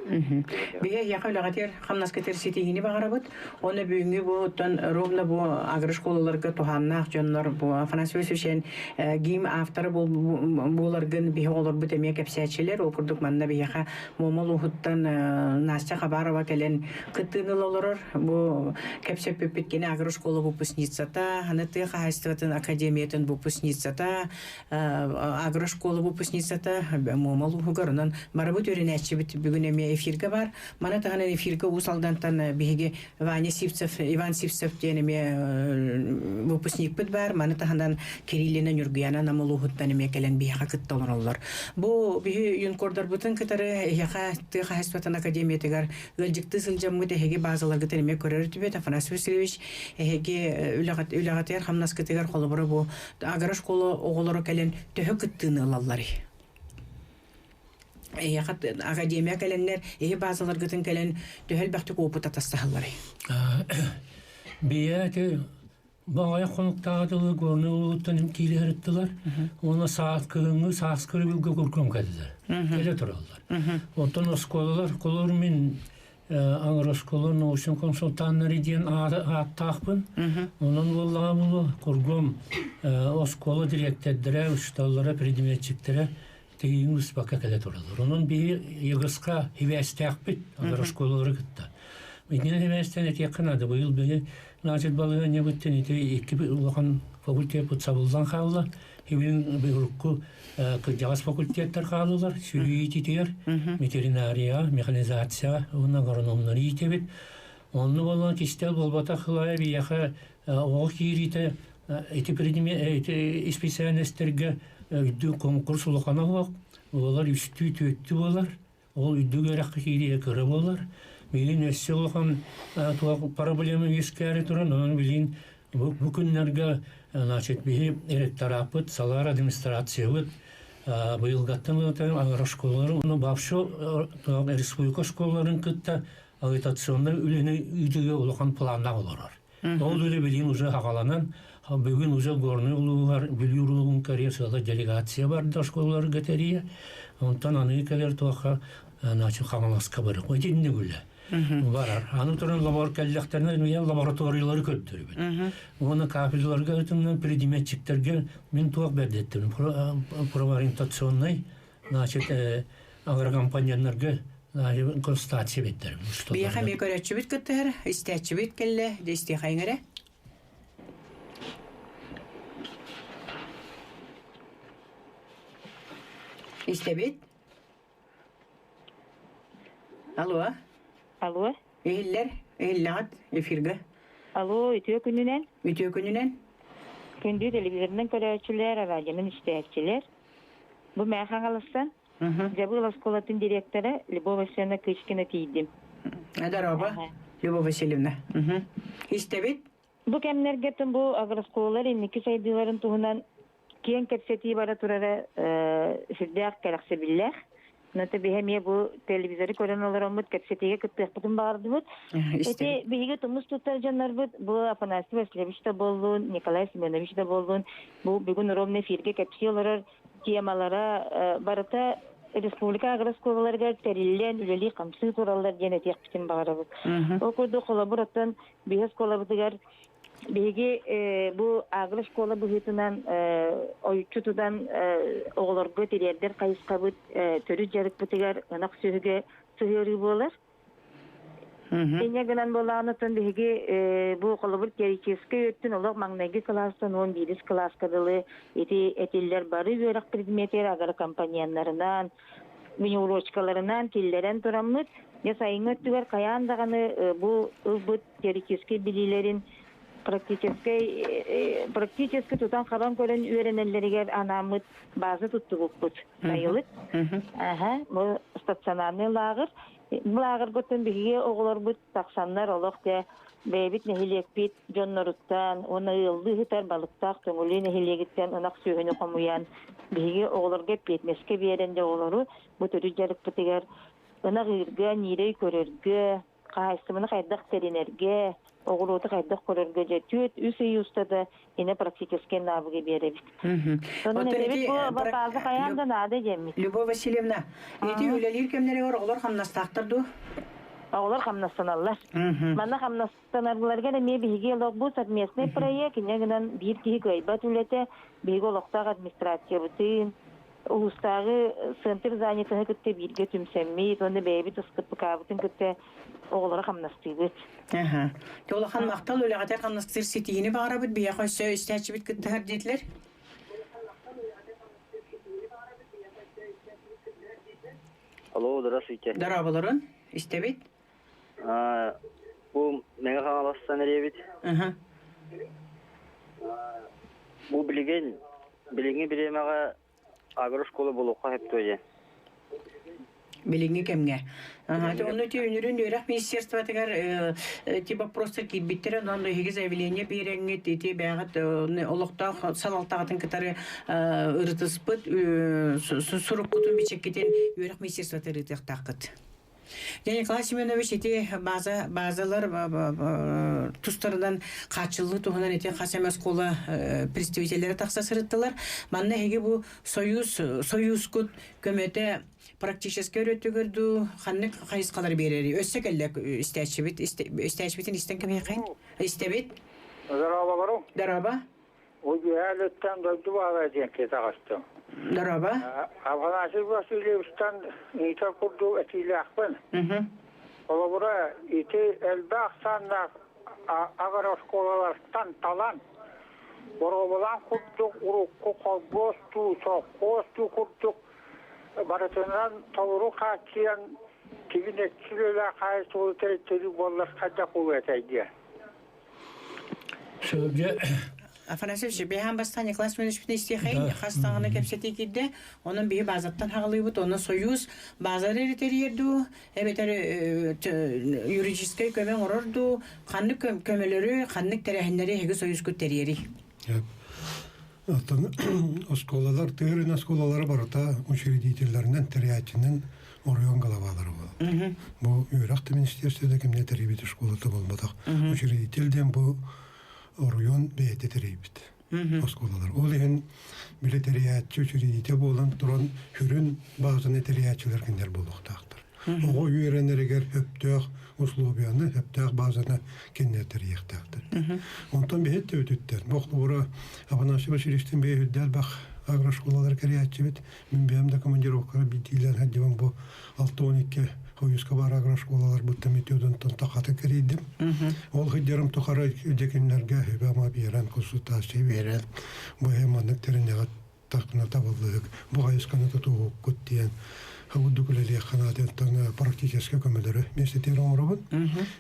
Биһи эһиэхэ үлэҕитигэр хамнаскытыгар ситиһиини баҕарабыт. Уонна бүгүҥҥү бу оттон ровно бу агрошколаларга туһааннаах дьоннор бу Афанасий Васильевич гимн автора буоларгын биһи оҕолорбут эмиэ кэпсээччилэр. Ол курдук манна биһиэхэ Муома улууһуттан Настя Хабарова кэлэн кыттыыны ыла олорор. Бу кэпсэппиппит кини агрошкола выпускницата, аны тыа хаһаайыстыбатын академиятын выпускницата, агрошкола выпускницата Муома улууһугар. Онон барыбыт үөрэнээччибит бүгүн эмиэ эфиргэ бар. Маны таһынан эфиргэ Уус Алдантан биһиги Ваня Сивцев, Иван Сивцев диэн эмиэ выпускникпыт бар. Маны таһынан Кириллина Ньургуяна Нам улууһуттан эмиэ кэлэн биһиэхэ кытта олороллор. Бу биһи юнкордарбытын кытары эһиэхэ тыа хаһаайыстыбатын академиятыгар ыалдьыктыы сылдьаммыт эһиги базаларгытын эмиэ көрөр этибит. Афанасий Васильевич, эһиги үлэҕитигэр хамнаскытыгар холобура бу агрошкола оҕолоро кэлэн төһө кыттыыны ылалларый? Эһиэхэ академия кэлэннэр, эһи базаларгытын кэлэн төһө элбэхтик опыт атастаһалларый? Бэйэ ити баҕайы хонуктааҕы дылы Горнай улууттан киирэ сырыттылар. Уонна саас кыһыҥҥы сааскы өрөбүлгэ куркум кэллилэр. Кэлэ тураллар. Оттон оскуолалар холор мин агрошкола научный консультаннары диэн ааттаахпын. Онон буоллаҕа буолуо кургум оскуола дириэктэрдэрэ, учууталлара, предметчиктэрэ тиийин быспакка кэлэ тураллар. Онон биһи ЕГС-ка хибээстээхпит агрошколалары кытта. Итинэн хибээстэн этиэххэ наада. Быйыл биһи значит балаһыанньабыттан ити икки улахан факультеппыт сабыллан хаалла. Хибин урукку кырдьаҕас факультеттар хааллылар. Сүрүү иититигэр ветеринария, механизация уонна агрономнары иитэбит. Онно буолан кистэл буолбатах Хылая биһиэхэ оҕо киириитэ ити предмет ити исписээлинэстэргэ үрдүк конкурс улахана суох. Олор үстүү түөттүү буолар. Ол үрдүк үөрэххэ киириигэ кыра буолар. Билигин өссө улахан туох проблема үөскээри туран, онон билигин бу күннэргэ значит биһи ректораппыт, салаар администрациябыт быйылгаттан агрошколалары уонна вообще республика школаларын кытта агитационнай үлэни ыытыыга улахан планнаах олорор. Ол үлэ билигин уже хаҕаланан, бүгүн уже Горнай улууһугар Бүлүү улууһун Корея сыала делегация барда школаларга тэрийэ. Онтон аныгы кэлэр туохха значит Хаҥаласка барык. Итинник үлэ барар. Аны туран лабор кэллэхтэринэ лабораториялары көрдөрөбүт. Уонна кафедраларга ытымнан предметчиктерге мин туох бэрдеттим профориентационный значит агрокомпаньоннарга консультация бэттерим. Биһиэхэ эмиэ көрөөччүбүт кыттыһар, истээччибит кэллэ, дьэ истиэхэйиҥ эрэ. Истэбит. Алло. Алло. Иһиллэр, иһиллэҕит эфиргэ. Алло, үтүө күнүнэн. Үтүө күнүнэн. Күндү телевизорынан көрөөччүлэр, радионан истээччилэр. Бу Мэхэ Хаҥаластан Дьабыыл оскуолатын директора Любовь Васильевна Кычкина тиийдим. Здорово, Любовь Васильевна. Истэбит? Бу кэмнэргэ бу агроскуолалар инники сайдыыларын туһунан киэҥ кэпсэтии бара турара сүрдээх кэрэхсэбиллээх. Ната биһи эмиэ бу телевизоры көрөн олороммут кэпсэтиигэ кыттыахпытын баҕардыбыт. Ити биһиги тумус туттар дьоннорбут бу Афанасий Васильевич да буоллун, Николай Семенович да буоллун, бу бүгүн ровно эфиргэ кэпсии олорор темалара барыта республика агроскуолаларыгар тэриллэн үлэлии-хамсыы тураллар диэн этиэхпитин баҕарабыт. Ол курдук холобур оттон биһи оскуолабытыгар биһиги бу агрошкола быһыытынан ойуччу тутан оҕолорго тириэрдэр хайысхабыт төрүт дьарыкпытыгар ынах сүөһүгэ сыһыарыы буолар. Инньэ гынан буолаанытын биһиги бу холобур теоретическэй өттүн олох маҥнайгы кылаастан 11 кылааска дылы ити этиллэр бары үөрэх предметигэр агрокомпоненнарынан, мини-урочкаларынан киллэрэн тураммыт, дьэ сайыҥҥы өттүгэр хайаан даҕаны бу ылбыт теоретическэй билиилэрин Практически практически тутан хабан көрөн үөрэнэллэригэр анааммыт база туттубуппут. Сайылык. Аха, бу стационарный лааҕыр. Бу лааҕыргыттан биһиги оҕолорбут тахсаннар олох те бэйэбит нэһилиэкпит дьонноруттан уонна ыаллыы сытар Балыктаах Төҥүлү нэһилиэгиттэн ынах сүөһүнү хомуйан биһиги оҕолорго эппиэтинэскэ биэрэн дьэ оҕолору бу төрүт дьарыкпытыгар ынах ыырга, ньиирэй көрөргө, хаһаайыстыбаны хайдах тэринэргэ, оҕуруоту хайдах көрөргө дьэ 4-3 ый устата инэ практическай навыгы биэрэбит. Онон этэбит бу база хайаан да наада диэммит. Любовь Васильевна, ити үлэлиир кэмнэригэр оҕолор хамнастаахтар дуо? Оҕолор хамнастаналлар. Манна хамнастанарларыгар эмиэ биһиги олох бу совместный проект, инньэ гынан биир киһи кыайбат үлэтэ, биһиги олохтоох администрациябытын, улуустааҕы центр занятоһы кытта бииргэ түмсэммит уонна бэйэбит СКПК-бытын кытта оҕолору хамнастыыбыт. Аха. Улахан махтал үлэҕитэр хамнастыыр ситиһиини баҕарабыт биһиэхэ өссө истээччибит кыттыһар диэтилэр. Алло, здравствуйте. Дорооболорун, истэбит. Бу Мэҥэ Хаҥаластан эриэбит. Бу билигин билиҥҥи бириэмэҕэ агрошкола буолуохха сөп дуо диэн. Билиҥҥи кэмҥэ. Ону ити үнүрүн үөрэх министерствотыгар ити вопростар киирбиттэрэ, онон эһиги заявление биэрэҥҥит ити бэйэҕит олохтоох салалтаҕытын кытары ырытыспыт суруккутун бичиккитин үөрэх министерствота ырытыахтааххыт. Дьэ, Николай Семенович ити база базалар тустарынан хааччыллыы туһунан ити хас эмэ оскуола представителлэрэ тахса сырыттылар. Манна эһиги бу союз союзкут көмөтө практически өрөттүгэр дуу ханнык хайысхалары биэрэри өссө кэллэ истээччибит истээччибитин истэн кэмиэхин истэбит. Здорово, Дороба. Үһээлиттэн дойду баара диэн киһи Дороба. Афанасий Васильевичтан ыйытар курдук этиилээхпин. Холобура, ити элбэх ахсааннаах агрооскуолалартан талан, боруобалаан курдук урукку холбуос дуу, сопхуос дуу курдук барытынан толору хааччыйан кибинэччи үлэлээх хаһаайыстыбаны тэрийтэри буоллар хайдах буолуо этэй диэн. Сөбү Афанасьевич, биһан бастаан Николай Семеновичпитин истиэхэйин, хас даҕаны кэпсэтии киирдэ. Онон биһи базаттан хаҕалыыбыт, онно союз базары тэрийэр дуу, эбэтэр юридическай көмө оҥорор дуу, ханнык көмөлөрү, ханнык тэрээһиннэри эһиги союзкут тэрийэрий? Оттон оскуолалар, тыырын оскуолалара барыта учредителлэринэн, тэрийээччинэн оройуон главалара буолар. Бу үөрэх министерствота кимне тэрийбит школата буолбатах. Учредитель диэн бу оройуон бэйэтэ тэрийбит оскуолалар. Ол иһин били тэрийээччи учредитель буолан туран сүрүн базаны тэрийээччилэр кинилэр буолуохтаахтар. Оҕо үөрэнэригэр сөптөөх условияны, сөптөөх базаны кинилэр тэрийиэхтээхтэр. Онтон биһит төбүтүттэн, бу холобура Афанасий Васильевичтин бэйэ үрдэл бах агрошколалар кэрийээччибит. Мин бэйэм да командировкаҕа биирдиилээн сылдьыбын бу 6-12 Хойуска баар агрошколалар бутта методунтан тахаты кэрийдим. Ол сылдьарым тухары дьэкиннэргэ сүбэ-ама биэрэн, консультация биэрэн, бу маннык тэринэҕит тахына табыллыык, бу хайысханы тутуһуккут диэн хабуддук үлэлиэх ханаатыттан практическай көмөлөрү миэстэтигэр оҥоробун.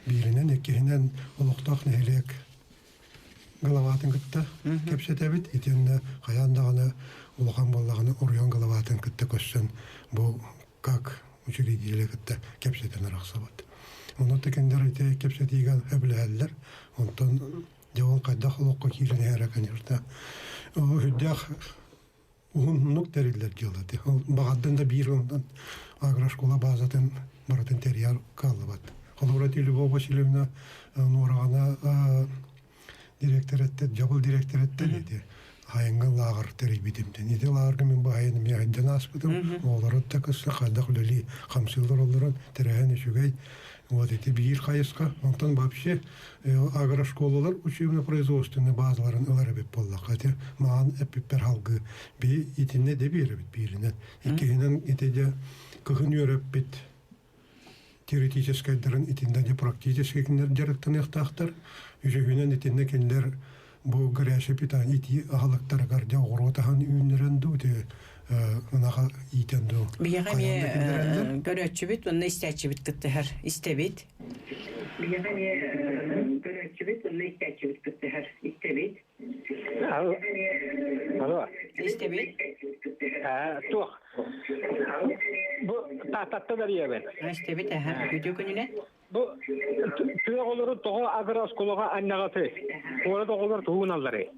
Бииринэн, иккиһинэн олохтоох нэһилиэк главатын кытта кэпсэтэбит. Итиэннэ хайаан даҕаны улахан буоллаҕына оройуон главатын кытта көрсөн бу как учредители кытта кэпсэтэн арахсабыт. Онон кинилэр ити кэпсэтиигэ сөбүлэһэллэр. Онтон дьэ ол хайдах олоххо киирэн иһэрэ, конечно, үрдээх уһуннук тэриллэр дьыала. Баҕардан да биир онтон агрошкола базатын барытын тэрийэр кыаллыбат. Холобура, Любовь Васильевна Нуораҕана директор этте, дьабыл директор этте ити хайыҥҥа лааҕыр тэрийбитим. Ити лааҕырга мин баһайын эмиэ айдан ааспытым. Оҕолору да кысса хайдах үлэлии хамсыылар олорон тэрээһин үчүгэй. Вот ити биир хайысха. Онтон вообще агрошколалар учебно-производственный базаларын ылар эбит буоллахха ити маан эппиппэр халгыы би итинне де биэрэбит бииринэн. Иккиһинэн ити дьэ кыһын үөрэппит теоретическайдарын итиннэ де практически кинилэр дьарыктаныахтаахтар. Үсүһүнэн итиннэ кинилэр бу горячее питание итии аһылыктарыгар дьэ оҕуруот аһын үүннэрэн дуу ити ынаҕа иитэн дуу Биһиэхэ эмиэ көрөөччүбүт уонна истээччибит кыттыһар. Истэбит. Биһиэхэ эмиэ көрөөччүбүт уонна истээччибит кыттыһар. Истэбит. Туох. Бу Тааттаттан эрийэбин. Истэбит, аха. Үтүө күнүнэн. Бу тыа оҕолору тоҕо агрооскуолаҕа анньаҕаты? Куорат оҕолор тугу гыналларый?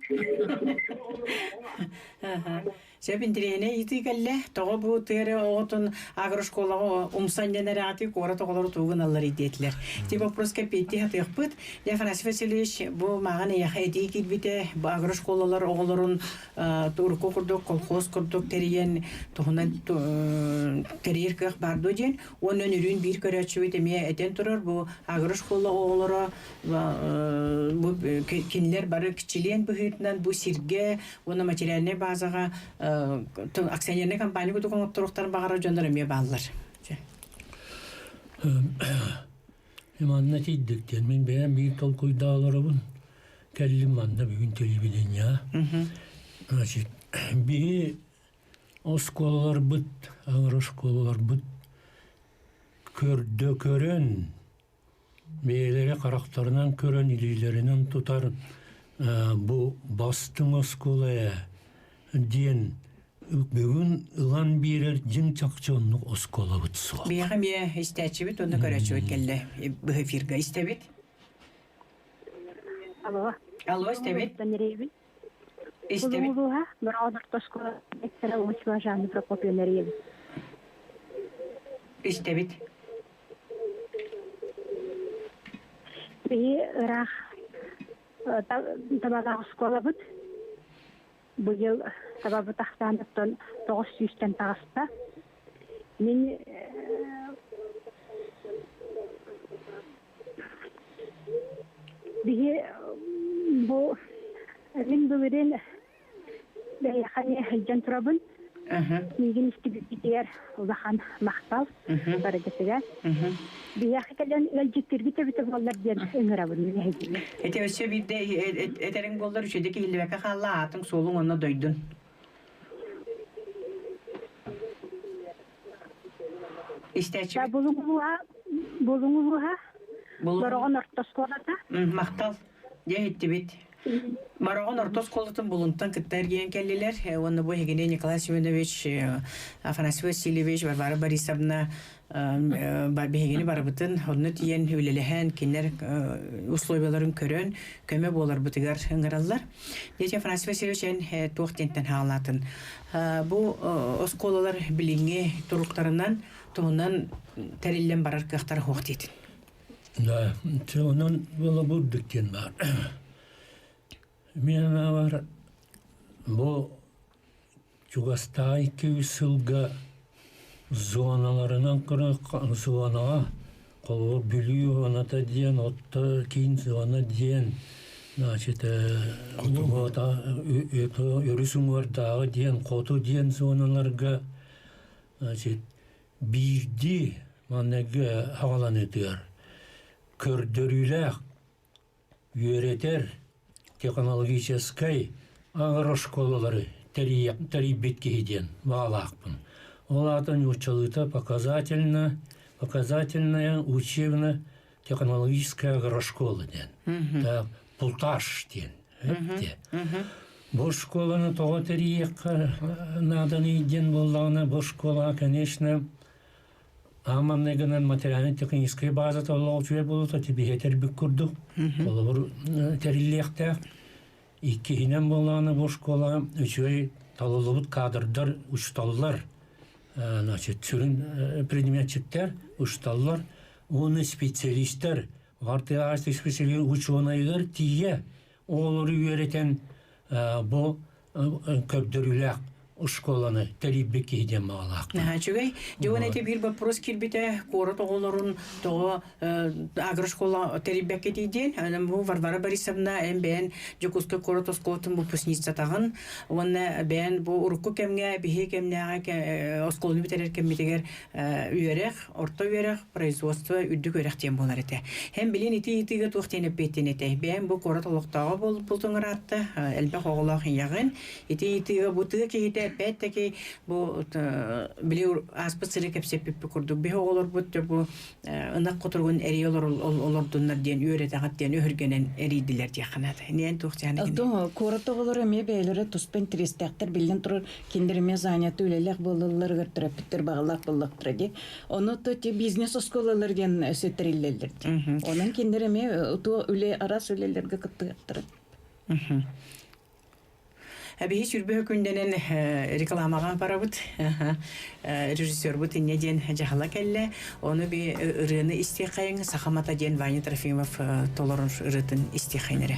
Сөп интэриэһинэй ыйытыы кэллэ. Тоҕо бу тыа эрэ оҕотун агрошколаҕа умсан диэн эрээти куорат оҕолору тугу гыналларый диэтилэр. Ити вопроска эппиэттии сатыахпыт. Дьэ, Афанасий Васильевич, бу мааҕын эйиэхэ этии киирбитэ. Бу агрошколалар оҕолорун урукку курдук колхоз курдук тэрийэн туһунан тэрийэр кыах баар дуо диэн. Уонна үнүрүүн биир көрөөччүбүт эмиэ этэн турар, бу агрошкола оҕолоро бу кинилэр бары чилиэн быһыытынан бу сиргэ уонна материальнай базаҕа акционернай компания курдук оҥотторуохтарын баҕарар дьоннор эмиэ бааллар. Манна тиийдик диэн мин бэйэм биир толкуйдааларабын кэллим манна бүгүн телевидение. Значит, биһи оскуолаларбыт, агрошколаларбыт көрдө көрөн бэйэлэрэ харахтарынан көрөн илиилэринэн тутар бу бастыҥ оскуола ээ диэн бүгүн ылан биэрэр дьиҥ чахчы оннук оскуолабыт суох. Биһиэхэ эмиэ истээччибит уонна көрөөччүбүт кэллэ быһа эфирга истэбит. Алло. Алло, истэбит. Истэбит. Улууһа Бороҕон орто оскуола директора Осипова Жанна Прокопьевна эрийэбит. Истэбит. Биһи ыраах табалаах оскуолабыт. Быйыл табабыт ахсааныттан 900-тэн таҕыста. Мин Биһи бу мин былырыын бэйэхэ эмиэ сылдьан турабын. Миигин истибиппитигэр улахан махтал барыгытыгар. Биһиэхэ кэлэн ыалдьыттыыргыт эбитэ буоллар диэн ыҥырабын мин эһигини. Ити өссө биирдэ этэриҥ буоллар үчүгэйдик иһиллибэккэ хаалла аатыҥ суолуҥ онно дойдун. Истээччи. Булуҥ улууһа, Булуҥ улууһа, Бороҕон орто оскуолата. Махтал. Дьэ иһиттибит. Бороҕон орто оскуолатын Булунтан кытта эргийэн кэллилэр. Уонна бу эһигини Николай Семенович, Афанасий Васильевич, Варвара Борисовна биһигини барыбытын онно тиийэн үлэлэһэн, кинилэр условияларын көрөн, көмө буоларбытыгар ыҥыраллар. Дети Афанасий Васильевич эн туох диэнтэн хаалаатын? Бу оскуолалар билиҥҥи туруктарынан туһунан тэриллэн барар кыахтара суох диэтин. Да, онон буола бурдук диэн баар. Мен бар бу чугастаах 200 сылга зоналарынан зонаҕа холобур Бүлүү зоната диэн, отто киин зона диэн, значит, өрүс уҥуордааҕы диэн, хоту диэн зоналарга, значит, биирдии манныгы хаҕаланыытыгар көрдөрүүлээх үөрэтэр технологическай агрошколалары тэрийбит киһи диэн баҕалаахпын. Ол аата нууччалыыта показательно, показательная учебно-технологическая агрошкола диэн. Так, Пулташ диэн. Бу школаны тоҕо тэрийиэххэ нааданый диэн буоллаҕына, бу школа, конечно, Ааманныгынан материально-техническай базата олох үчүгэй буолуота тибиһэтэрбит курдук холобур тэриллиэхтээх. Иккиһинэн буоллаҕына бу школа үчүгэй талыллыбыт кадрдар, учууталлар, значит, сүрүн предметчиктэр, учууталлар уонна специалистар, артыас специалист учуонайыгар тиийэ оҕолору үөрэтэн бу көрдөрүүлээх школаны тэрийбит киһи диэн баҕалаах. Наһаа үчүгэй. Дьэ уонна ити биир боппуруос киирбитэ куорат оҕолорун тоҕо агрошкола тэрийбэккитий диэн. Онон бу Варвара Борисовна эн бэйэн Дьокуускай куорат оскуолатын выпускницатаҕын уонна бэйэн бу урукку кэмҥэ биһи кэмнээҕи оскуоланы бүтэрэр кэммитигэр үөрэх, орто үөрэх, производство үрдүк үөрэх диэн буолар этэ. Һэм билин ити ыйытыыга туох диэн эппиэттин этэй? Бэйэм бу куорат олохтооҕо буолбутуҥ ыраатта, элбэх оҕолоох ийэҕин. Ити ыйытыыга бу тыа киһитэ Уонна опять-таки бу били ааспыт сыры кэпсэппиппит курдук биһи оҕолорбут бу ынах кутуругун эрий олордуннар диэн үөрэтэҕит диэн өһүргэнэн эрийдилэр диэххэ наада. Ниэн туох дьааны Оттон куорат оҕолоро эмиэ бэйэлэрэ туспа интэриэстээхтэр биллэн турар кинилэр эмиэ занятый үлэлээх буолалларыгар төрөппүттэр баҕалаах буоллахтара дии. Ону то те бизнес оскуолалар диэн өссө тэриллэллэр дии. Онон кинилэр эмиэ утуо үлэ араас үлэлэргэ кыттыахтара. Биһи сүрбэһэ күндэнэн рекламаҕа барабыт. Режиссербут инньэ диэн дьаһала кэллэ. Ону би ырыаны истиэххэйиҥ Сахамата диэн Ваня Трофимов толорор ырыатын истиэххэйин эрэ.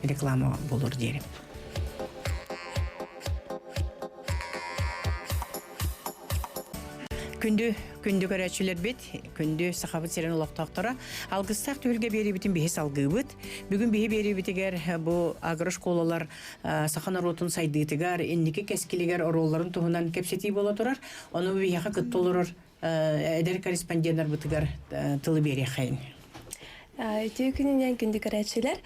Реклама болор диэри. Күндү күндү көрөөччүлэрбит, күндү Сахабыт сирин олохтоохторо, алгыстаах түһүлгэ биэриибитин биһи салгыыбыт. Бүгүн биһи биэриибитигэр бу агрошколалар саха норуотун сайдыытыгар, инники кэскилигэр оруолларын туһунан кэпсэтии буола турар. Ону биһиэхэ кытта олорор эдэр корреспонденнарбытыгар тылы биэриэххэйин. Үтүө күнүнэн күндү көрөөччүлэр.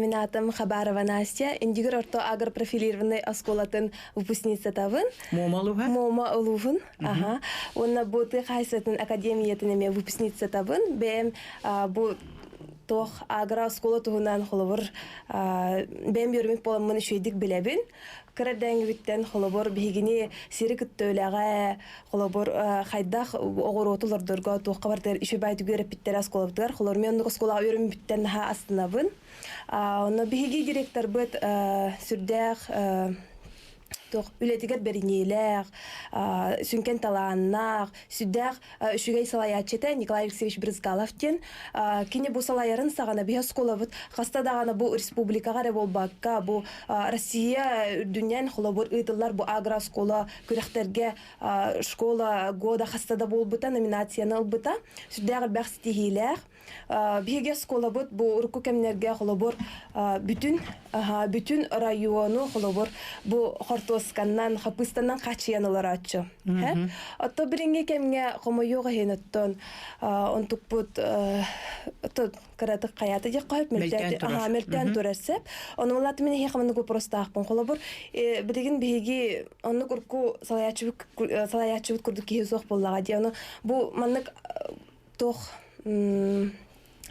Мин аатым Хабарова Настя. Индигир орто агропрофилированный оскуолатын выпускницатабын. Муома улууһа? Муома улууһун. Аха. Уонна бу тыа хаһайыстыбатын академиятын эмиэ выпускницатабын. Бэйэм бу туох агро оскуола туһунан холобур бэйэм үөрэммит буоламмын үчүгэйдик билэбин. Кыра эрдээҥҥибиттэн холобур биһигини сири кытта үлэҕэ Холобур, хайдах оҕуруоту олордорго туохха барытыгар үчүгэй үөрэппиттэрэ оскуолабытыгар. Холобур, мен оннук оскуолаҕа үөрэммиттэн наһаа астынабын. Онно биһиги директорбыт сүрдээх туох үлэтигэр бэриниилээх, сүҥкэн талааннаах, сүрдээх үчүгэй салайааччы этэ Николай Алексеевич Брызгалов диэн. Кини бу салайарын саҕана биһи оскуолабыт хаста даҕаны бу республикаҕа эрэ буолбакка, бу Россия үрдүнэн холобур ыытыллар бу агрооскуола күрэхтэргэ школа года хаста да буолбута, номинацияны ылбыта. Сүрдээх элбэх ситиһиилээх. Биһиги оскуолабыт бу урукку кэмнэргэ холобур бүтүн бүтүн району холобур бу хортуосканнан, хапыстанан хааччыйан олорооччу. Отто билиҥҥи кэмҥэ хомойуох иһин оттон онтукпут кыратык хайаата диэх хоһуп мөлтөөн турар сөп. Ону улаат мин эһиэхэ маннык вопростаахпын. Холобур, билигин биһиги оннук урукку салайааччыбыт салайааччыбыт курдук киһи суох буоллаҕа дии. Ону бу маннык туох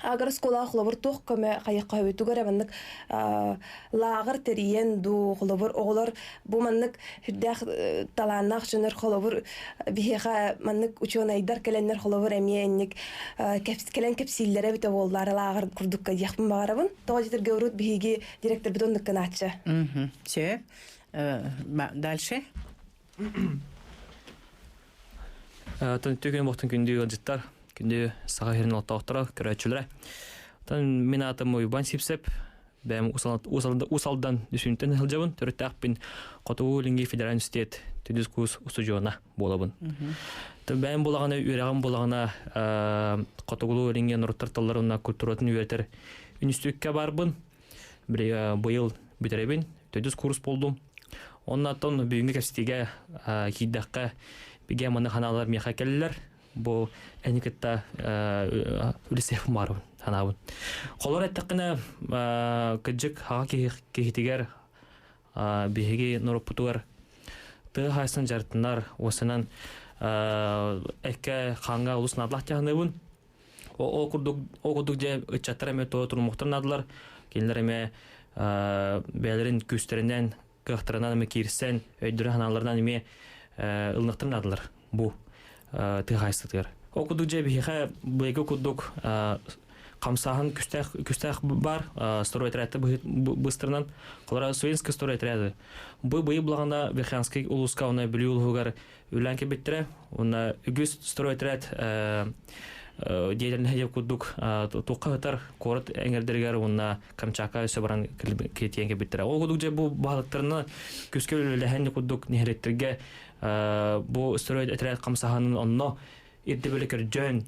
агроскуолаҕа холобур туох көмө хайыхха өбүтүгэр маннык лааҕыр тэрийэн дуу холобур оҕолор бу маннык сүрдээх талааннаах дьоннор холобур биһиэхэ маннык учуонайдар кэлэннэр холобур эмиэ инник кэлэн кэпсииллэрэ эбитэ буоллар лааҕыр курдукка диэхпин баҕарабын тоҕо диэтэргэ урут биһиги директорбыт оннук гынааччы. Все. Дальше. Түгэн бохтун күндү ыалдьыттар, күндү саха сирин олохтоохторо, көрөөччүлэрэ. Оттон мин аатым Уйбан Сипсеп, бэйэм Уус Алдан Дүсүнтэн сылдьабын, төрүттээхпин Хотугу Илиҥҥи федеральный университет төрдүс курс устудьуона буолабын. Бэйэм буолаҕына, үөрэҕим буолаҕына Хотугулуу Илиҥҥи норуоттар тылларын уонна культуратын үөрэтэр үнүстүүккэ барбын. Быйыл бүтэрэбин, төрдүс курс буолдум. Оннаттан бүгүҥҥү кэпсэтиигэ киирдэххэ, бигэ маны ханаалар миэхэ кэллилэр. Бу эни кытта үлэсиэхпин баарбын санаабын. Холор эттэххинэ, кыдьык хаҕа киһитигэр биһиги норуоппутугар тыа хаайсан дьарыктанар уосанан эккэ хааҥҥа олус наадалаах дьаһаныыбын. Ол курдук ол курдук дьэ ыччаттар эмиэ туора турумуохтарын наадалар. Кинилэр эмиэ бэйэлэрин күүстэринэн, кыахтарынан эмиэ киирсэн, өйдөрүн-санааларынан эмиэ ылыныахтарын наадалар бу тыа хаһаайыстыбатыгар. Ол курдук дьэ биһиэхэ быйылгы курдук хамсааһын күстээх күстээх баар стройотрядты быстарынан холора Суинский стройотряды. Бу быйыл булаҕына Верхоянский улууска уонна Бүлүү улууһугар үлээн кэлбиттэрэ. Уонна үгүс стройотряд диэтэрнэһэ курдук туохха сытар куорат эҥэрдэригэр уонна Камчатка өссө баран тиийэн кэлбиттэрэ. Ол курдук дьэ бу баһылыктарына күскэ үлэлэһэн курдук нэһилиэктэргэ бу стройотряд хамсаһанын онно ирдэбили көрдьөөн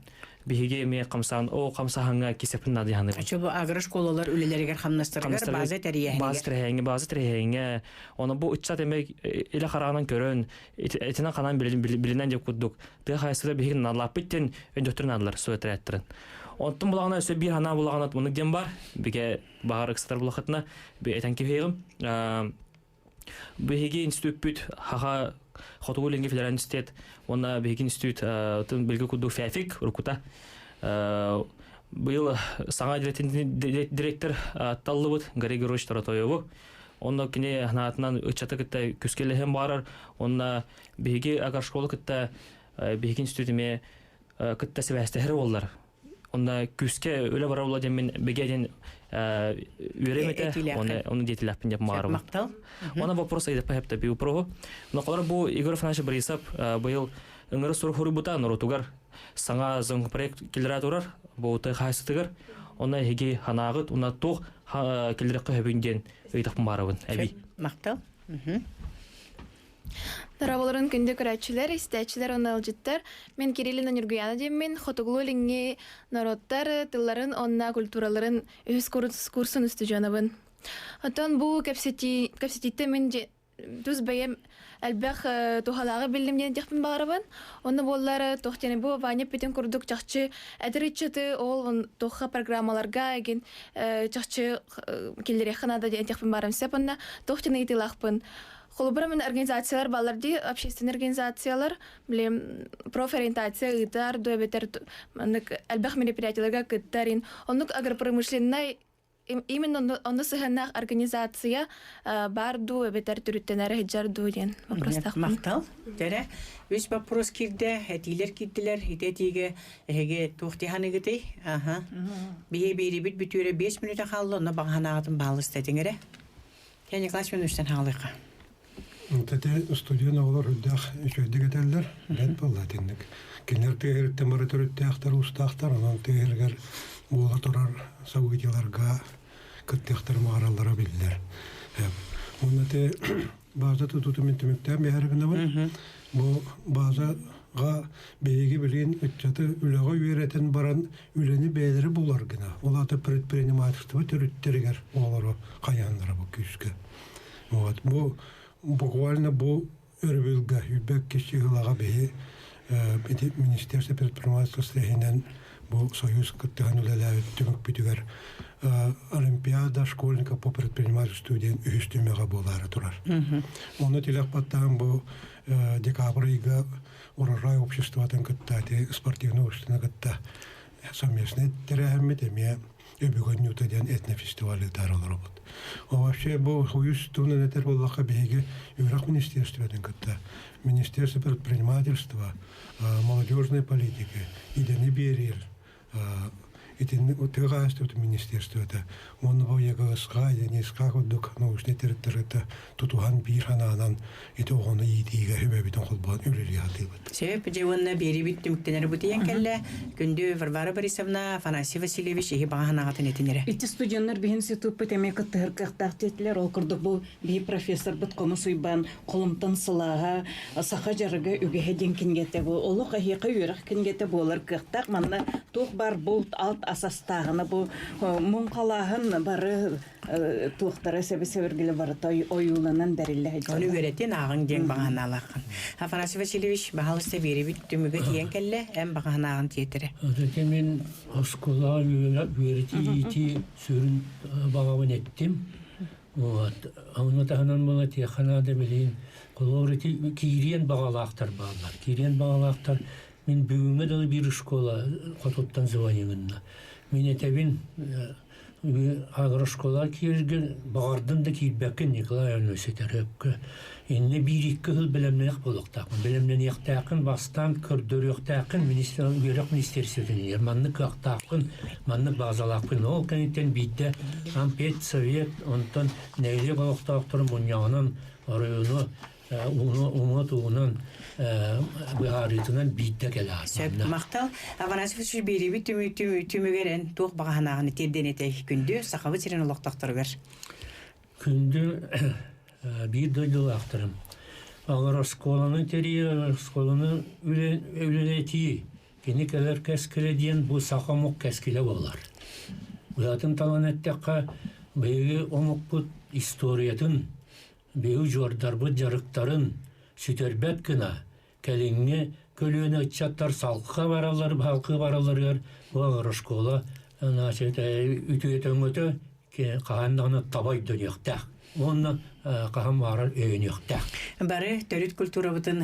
биһиги эмиэ хамсаан о хамсаһаҥҥа кисэпин наадыйаһаныыбыт. Ача бу агрошколалар үлэлэригэр хамнастарыгар база тэрийэһинигэр. База тэрийэһиҥҥэ, база тэрийэһиҥҥэ. Ону бу ыччат эмиэ илэ хараҕынан көрөн, итинэн ханан билинэн диэк курдук тыа хаһаайыстыбата биһиги наадалааппыт диэн өйдөттөрүн наадалар суотэрээттэрин. Онтон булаҕына өссө биир санаа булаҕына мунук диэн бар. Бигэ баҕар ыксатар булахытына этэн киһиэҕим. Биһиги институппүт хаха Хотугу Илиҥҥи федеральный университет уонна биһиги институт билги курдук ФЭФИК уруккута быйыл саҥа директор таллыбыт Гарри Григорьевич Торотоеву. Онно кини анаатынан ыччаты кытта күскэлэһэн баарар. Онно биһиги агрошкола кытта биһиги институт эмиэ кытта сибээстэһэр буоллар. Онно күскэ үлэ барар буолла диэн мин бигэ диэн үөрэм этэ. Оны оны диэтилээхпин деп маарым. Мактал. Она вопрос ыйдаппа хепте би упроһу. Но колор бу Игорь Афанасьевич Борисов быйыл ыҥыры сурук хуруйбута норуотугар саҥа законопроект киллэрэ турар бу тыа хаһаайыстыбатыгар. Онно эһиги санааҕыт уна туох киллэрэххэ сөбүн диэн ыйытахпын баарабын эбии. Мактал. Дорооболорун күндү көрөөччүлэр, истээччилэр уонна ыалдьыттар. Мин Кириллина Ньургуяна диэммин, Хотугулуу-Илиҥҥи норуоттар тылларын уонна культураларын үһүс курсун устудьуонабын. Оттон бу кэпсэтии, кэпсэтииттэн мин тус бэйэм элбэх туһалааҕы биллим диэн этиэхпин баҕарабын. Онно буоллар туох диэн бу Ваня эппитин курдук чахчы эдэр ыччаты ол туохха программаларга эгин чахчы киллэриэххэ наада диэн этиэхпин баҕарам сөп. Онно туох диэн ыйытыылаахпын. Холобура мин организациялар балар дии, общественный организациялар, блин, профориентация ыытар, дуо эбэтэр маннык элбэх мероприятияларга кыттар, оннук агропромышленнай именно онно сыһыаннаах организация баар дуу эбэтэр төрүттэнэр сылдьар дуу диэн вопростаахпын. Махтал. Дэрэ, үс вопрос киирдэ, этиилэр киирдилэр. Ити этиигэ эһиги туох тиһаныгытый? Аха. Биһи биэрибит бүтүүрэ 5 мүнүүтэ хаалла, онно баҕанаҕытын баалыста этиҥ эрэ. Кэ Николай Семеновичтан хаалыахха. Тete студент оҕолор үрдээх үчүгэйдик этэллэр, бэт буолла итинник. Кинилэр тыаһырыттан бары төрүттээхтэр, уустаахтар, онон тыаһырыгар буола турар событиеларга кыттыахтар маараллара биллэр. Уонна те база тутуутун мин түмүктээн биһэрэ гынабын. Бу базаҕа биһиги билигин ыччаты үлэҕэ үөрэтэн баран үлэни бэйэлэрэ булар гына, ол аата предпринимательство төрүттэригэр оҕолору хайааннара бу күүскэ. Вот. Бу буквально бу өрөбүлгэ үрбэк киши ылаҕа биһи ити министерство предпринимательства иһинэн бу союз кыттыһан үлэлээбит түмүкпүтүгэр Олимпиада школьников по предпринимательству диэн үһүс түмэҕэ буолаары турар. Онно тилэх баттаан бу декабрь ыйга урожай обществотын кытта ити спортивный обществоны кытта совместный тэрээһиммит эмиэ Өбүгэн ньута диэн этнофестиваль ыытаар олоробут. О вообще бу хуюс туһунан этэр буоллахха биһиги үөрэх министерствотын кытта Министерство предпринимательства, молодежной политики идэни биэрэр итинник тыа хаһаайыстыбатын министерствота уонна бу ЕГСХ, ЕНИСХ курдук научнай тэрилтэлэргэ тутуһан биир санаанан ити оҕону иитиигэ сүбэбитин холбоон үлэлии сатыыбыт. Сөп, дьэ уонна биэрибит түмүктэнэр бу тиийэн кэллэ. Күндү Варвара Борисовна, Афанасий Васильевич иһи баҕа санааҕытын этин эрэ. Ити студеннар биһин институппут эмиэ кыттыһар кыахтаах диэтилэр. Ол курдук бу биһи профессорбыт Хомус Уйбаан Холумтан сылааһа саха дьарыга үгэһэ диэн кинигэтэ бу олох эһиэхэ үөрэх кинигэтэ буолар кыахтаах. Манна туох баар булт алт ас астааҕына бу муҥхалааһын бары туохтара сэбэ-сэбиргэлэ барыта ойууланан бэриллэ сылдьар. Ону үөрэтин ааҕыҥ диэн баҕаһынаалааххын. Афанасий Васильевич, баһаалыста биэрибит түмүгэ тиийэн кэллэ, эн баҕаһынааҕын тиэтэрэ. Ити мин оскуолаҕа үөрэтии иитии сүрүн баҕабын эттим. Вот. Ону таһынан була тиэхэ наада билигин холобур ити киириэн баҕалаахтар бааллар. Киириэн баҕалаахтар мин бүгүҥҥэ дылы биир школа хотуттан звонигынна. Мин этэбин агрошкола кииргин баҕардын да киирбэккин Николай Иванович этэр иннэ биир-икки сыл бэлэмнээх буолуохтаахпын бэлэмнэниэхтээххин бастаан көрдөрүөхтээххин министр үөрэх министерствотын маннык кыахтаахпын маннык базалаахпын ол кэнниттэн биирдэ ампедсовет онтон нэһилиэк олохтоохторун мунньаҕынан оройуону уҥа тугунан быһаарыытынан биирдэ кэлэ Сөп, махтал. Афанасий Васильевич биэрибит түмүгэр эн туох баҕаһынааҕыны тиэрдэн этэй күндү Сахабыт сирин олохтоохторугар? Күндү биир дойдулаахтарым. Алар оскуоланы тэрийэр, оскуоланы үлэлэтии, кини кэлэр кэскилэ диэн бу саха омук кэскилэ буолар. Быһатын талан эттэххэ, биһиги омукпут историятын Биһиги удьуордарбыт дьарыктарын сүтэрбэт гына кэлиҥҥи көлүөнэ ыччаттар салҕыы бараллар, салҕыы баралларыгар бу агрошкола значит үтүөтөҥөтө хаһан даҕаны таба өйдөнүөхтээх. уонна хаһан баҕарар өйөнүөхтээх. Бары төрүт культурабытын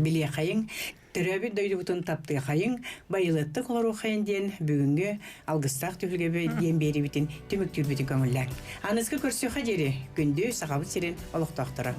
билиэхэйиҥ, төрөөбүт дойдубутун таптыахайыҥ, байылыаттык олоруохайын диэн бүгүҥҥү алгыстаах түһүлгэбит диэн биэрибитин түмүктүүрбүтүн көҥүллээҥ. Аныгы көрсүөххэ диэри күндү Сахабыт сирин олохтоохторо.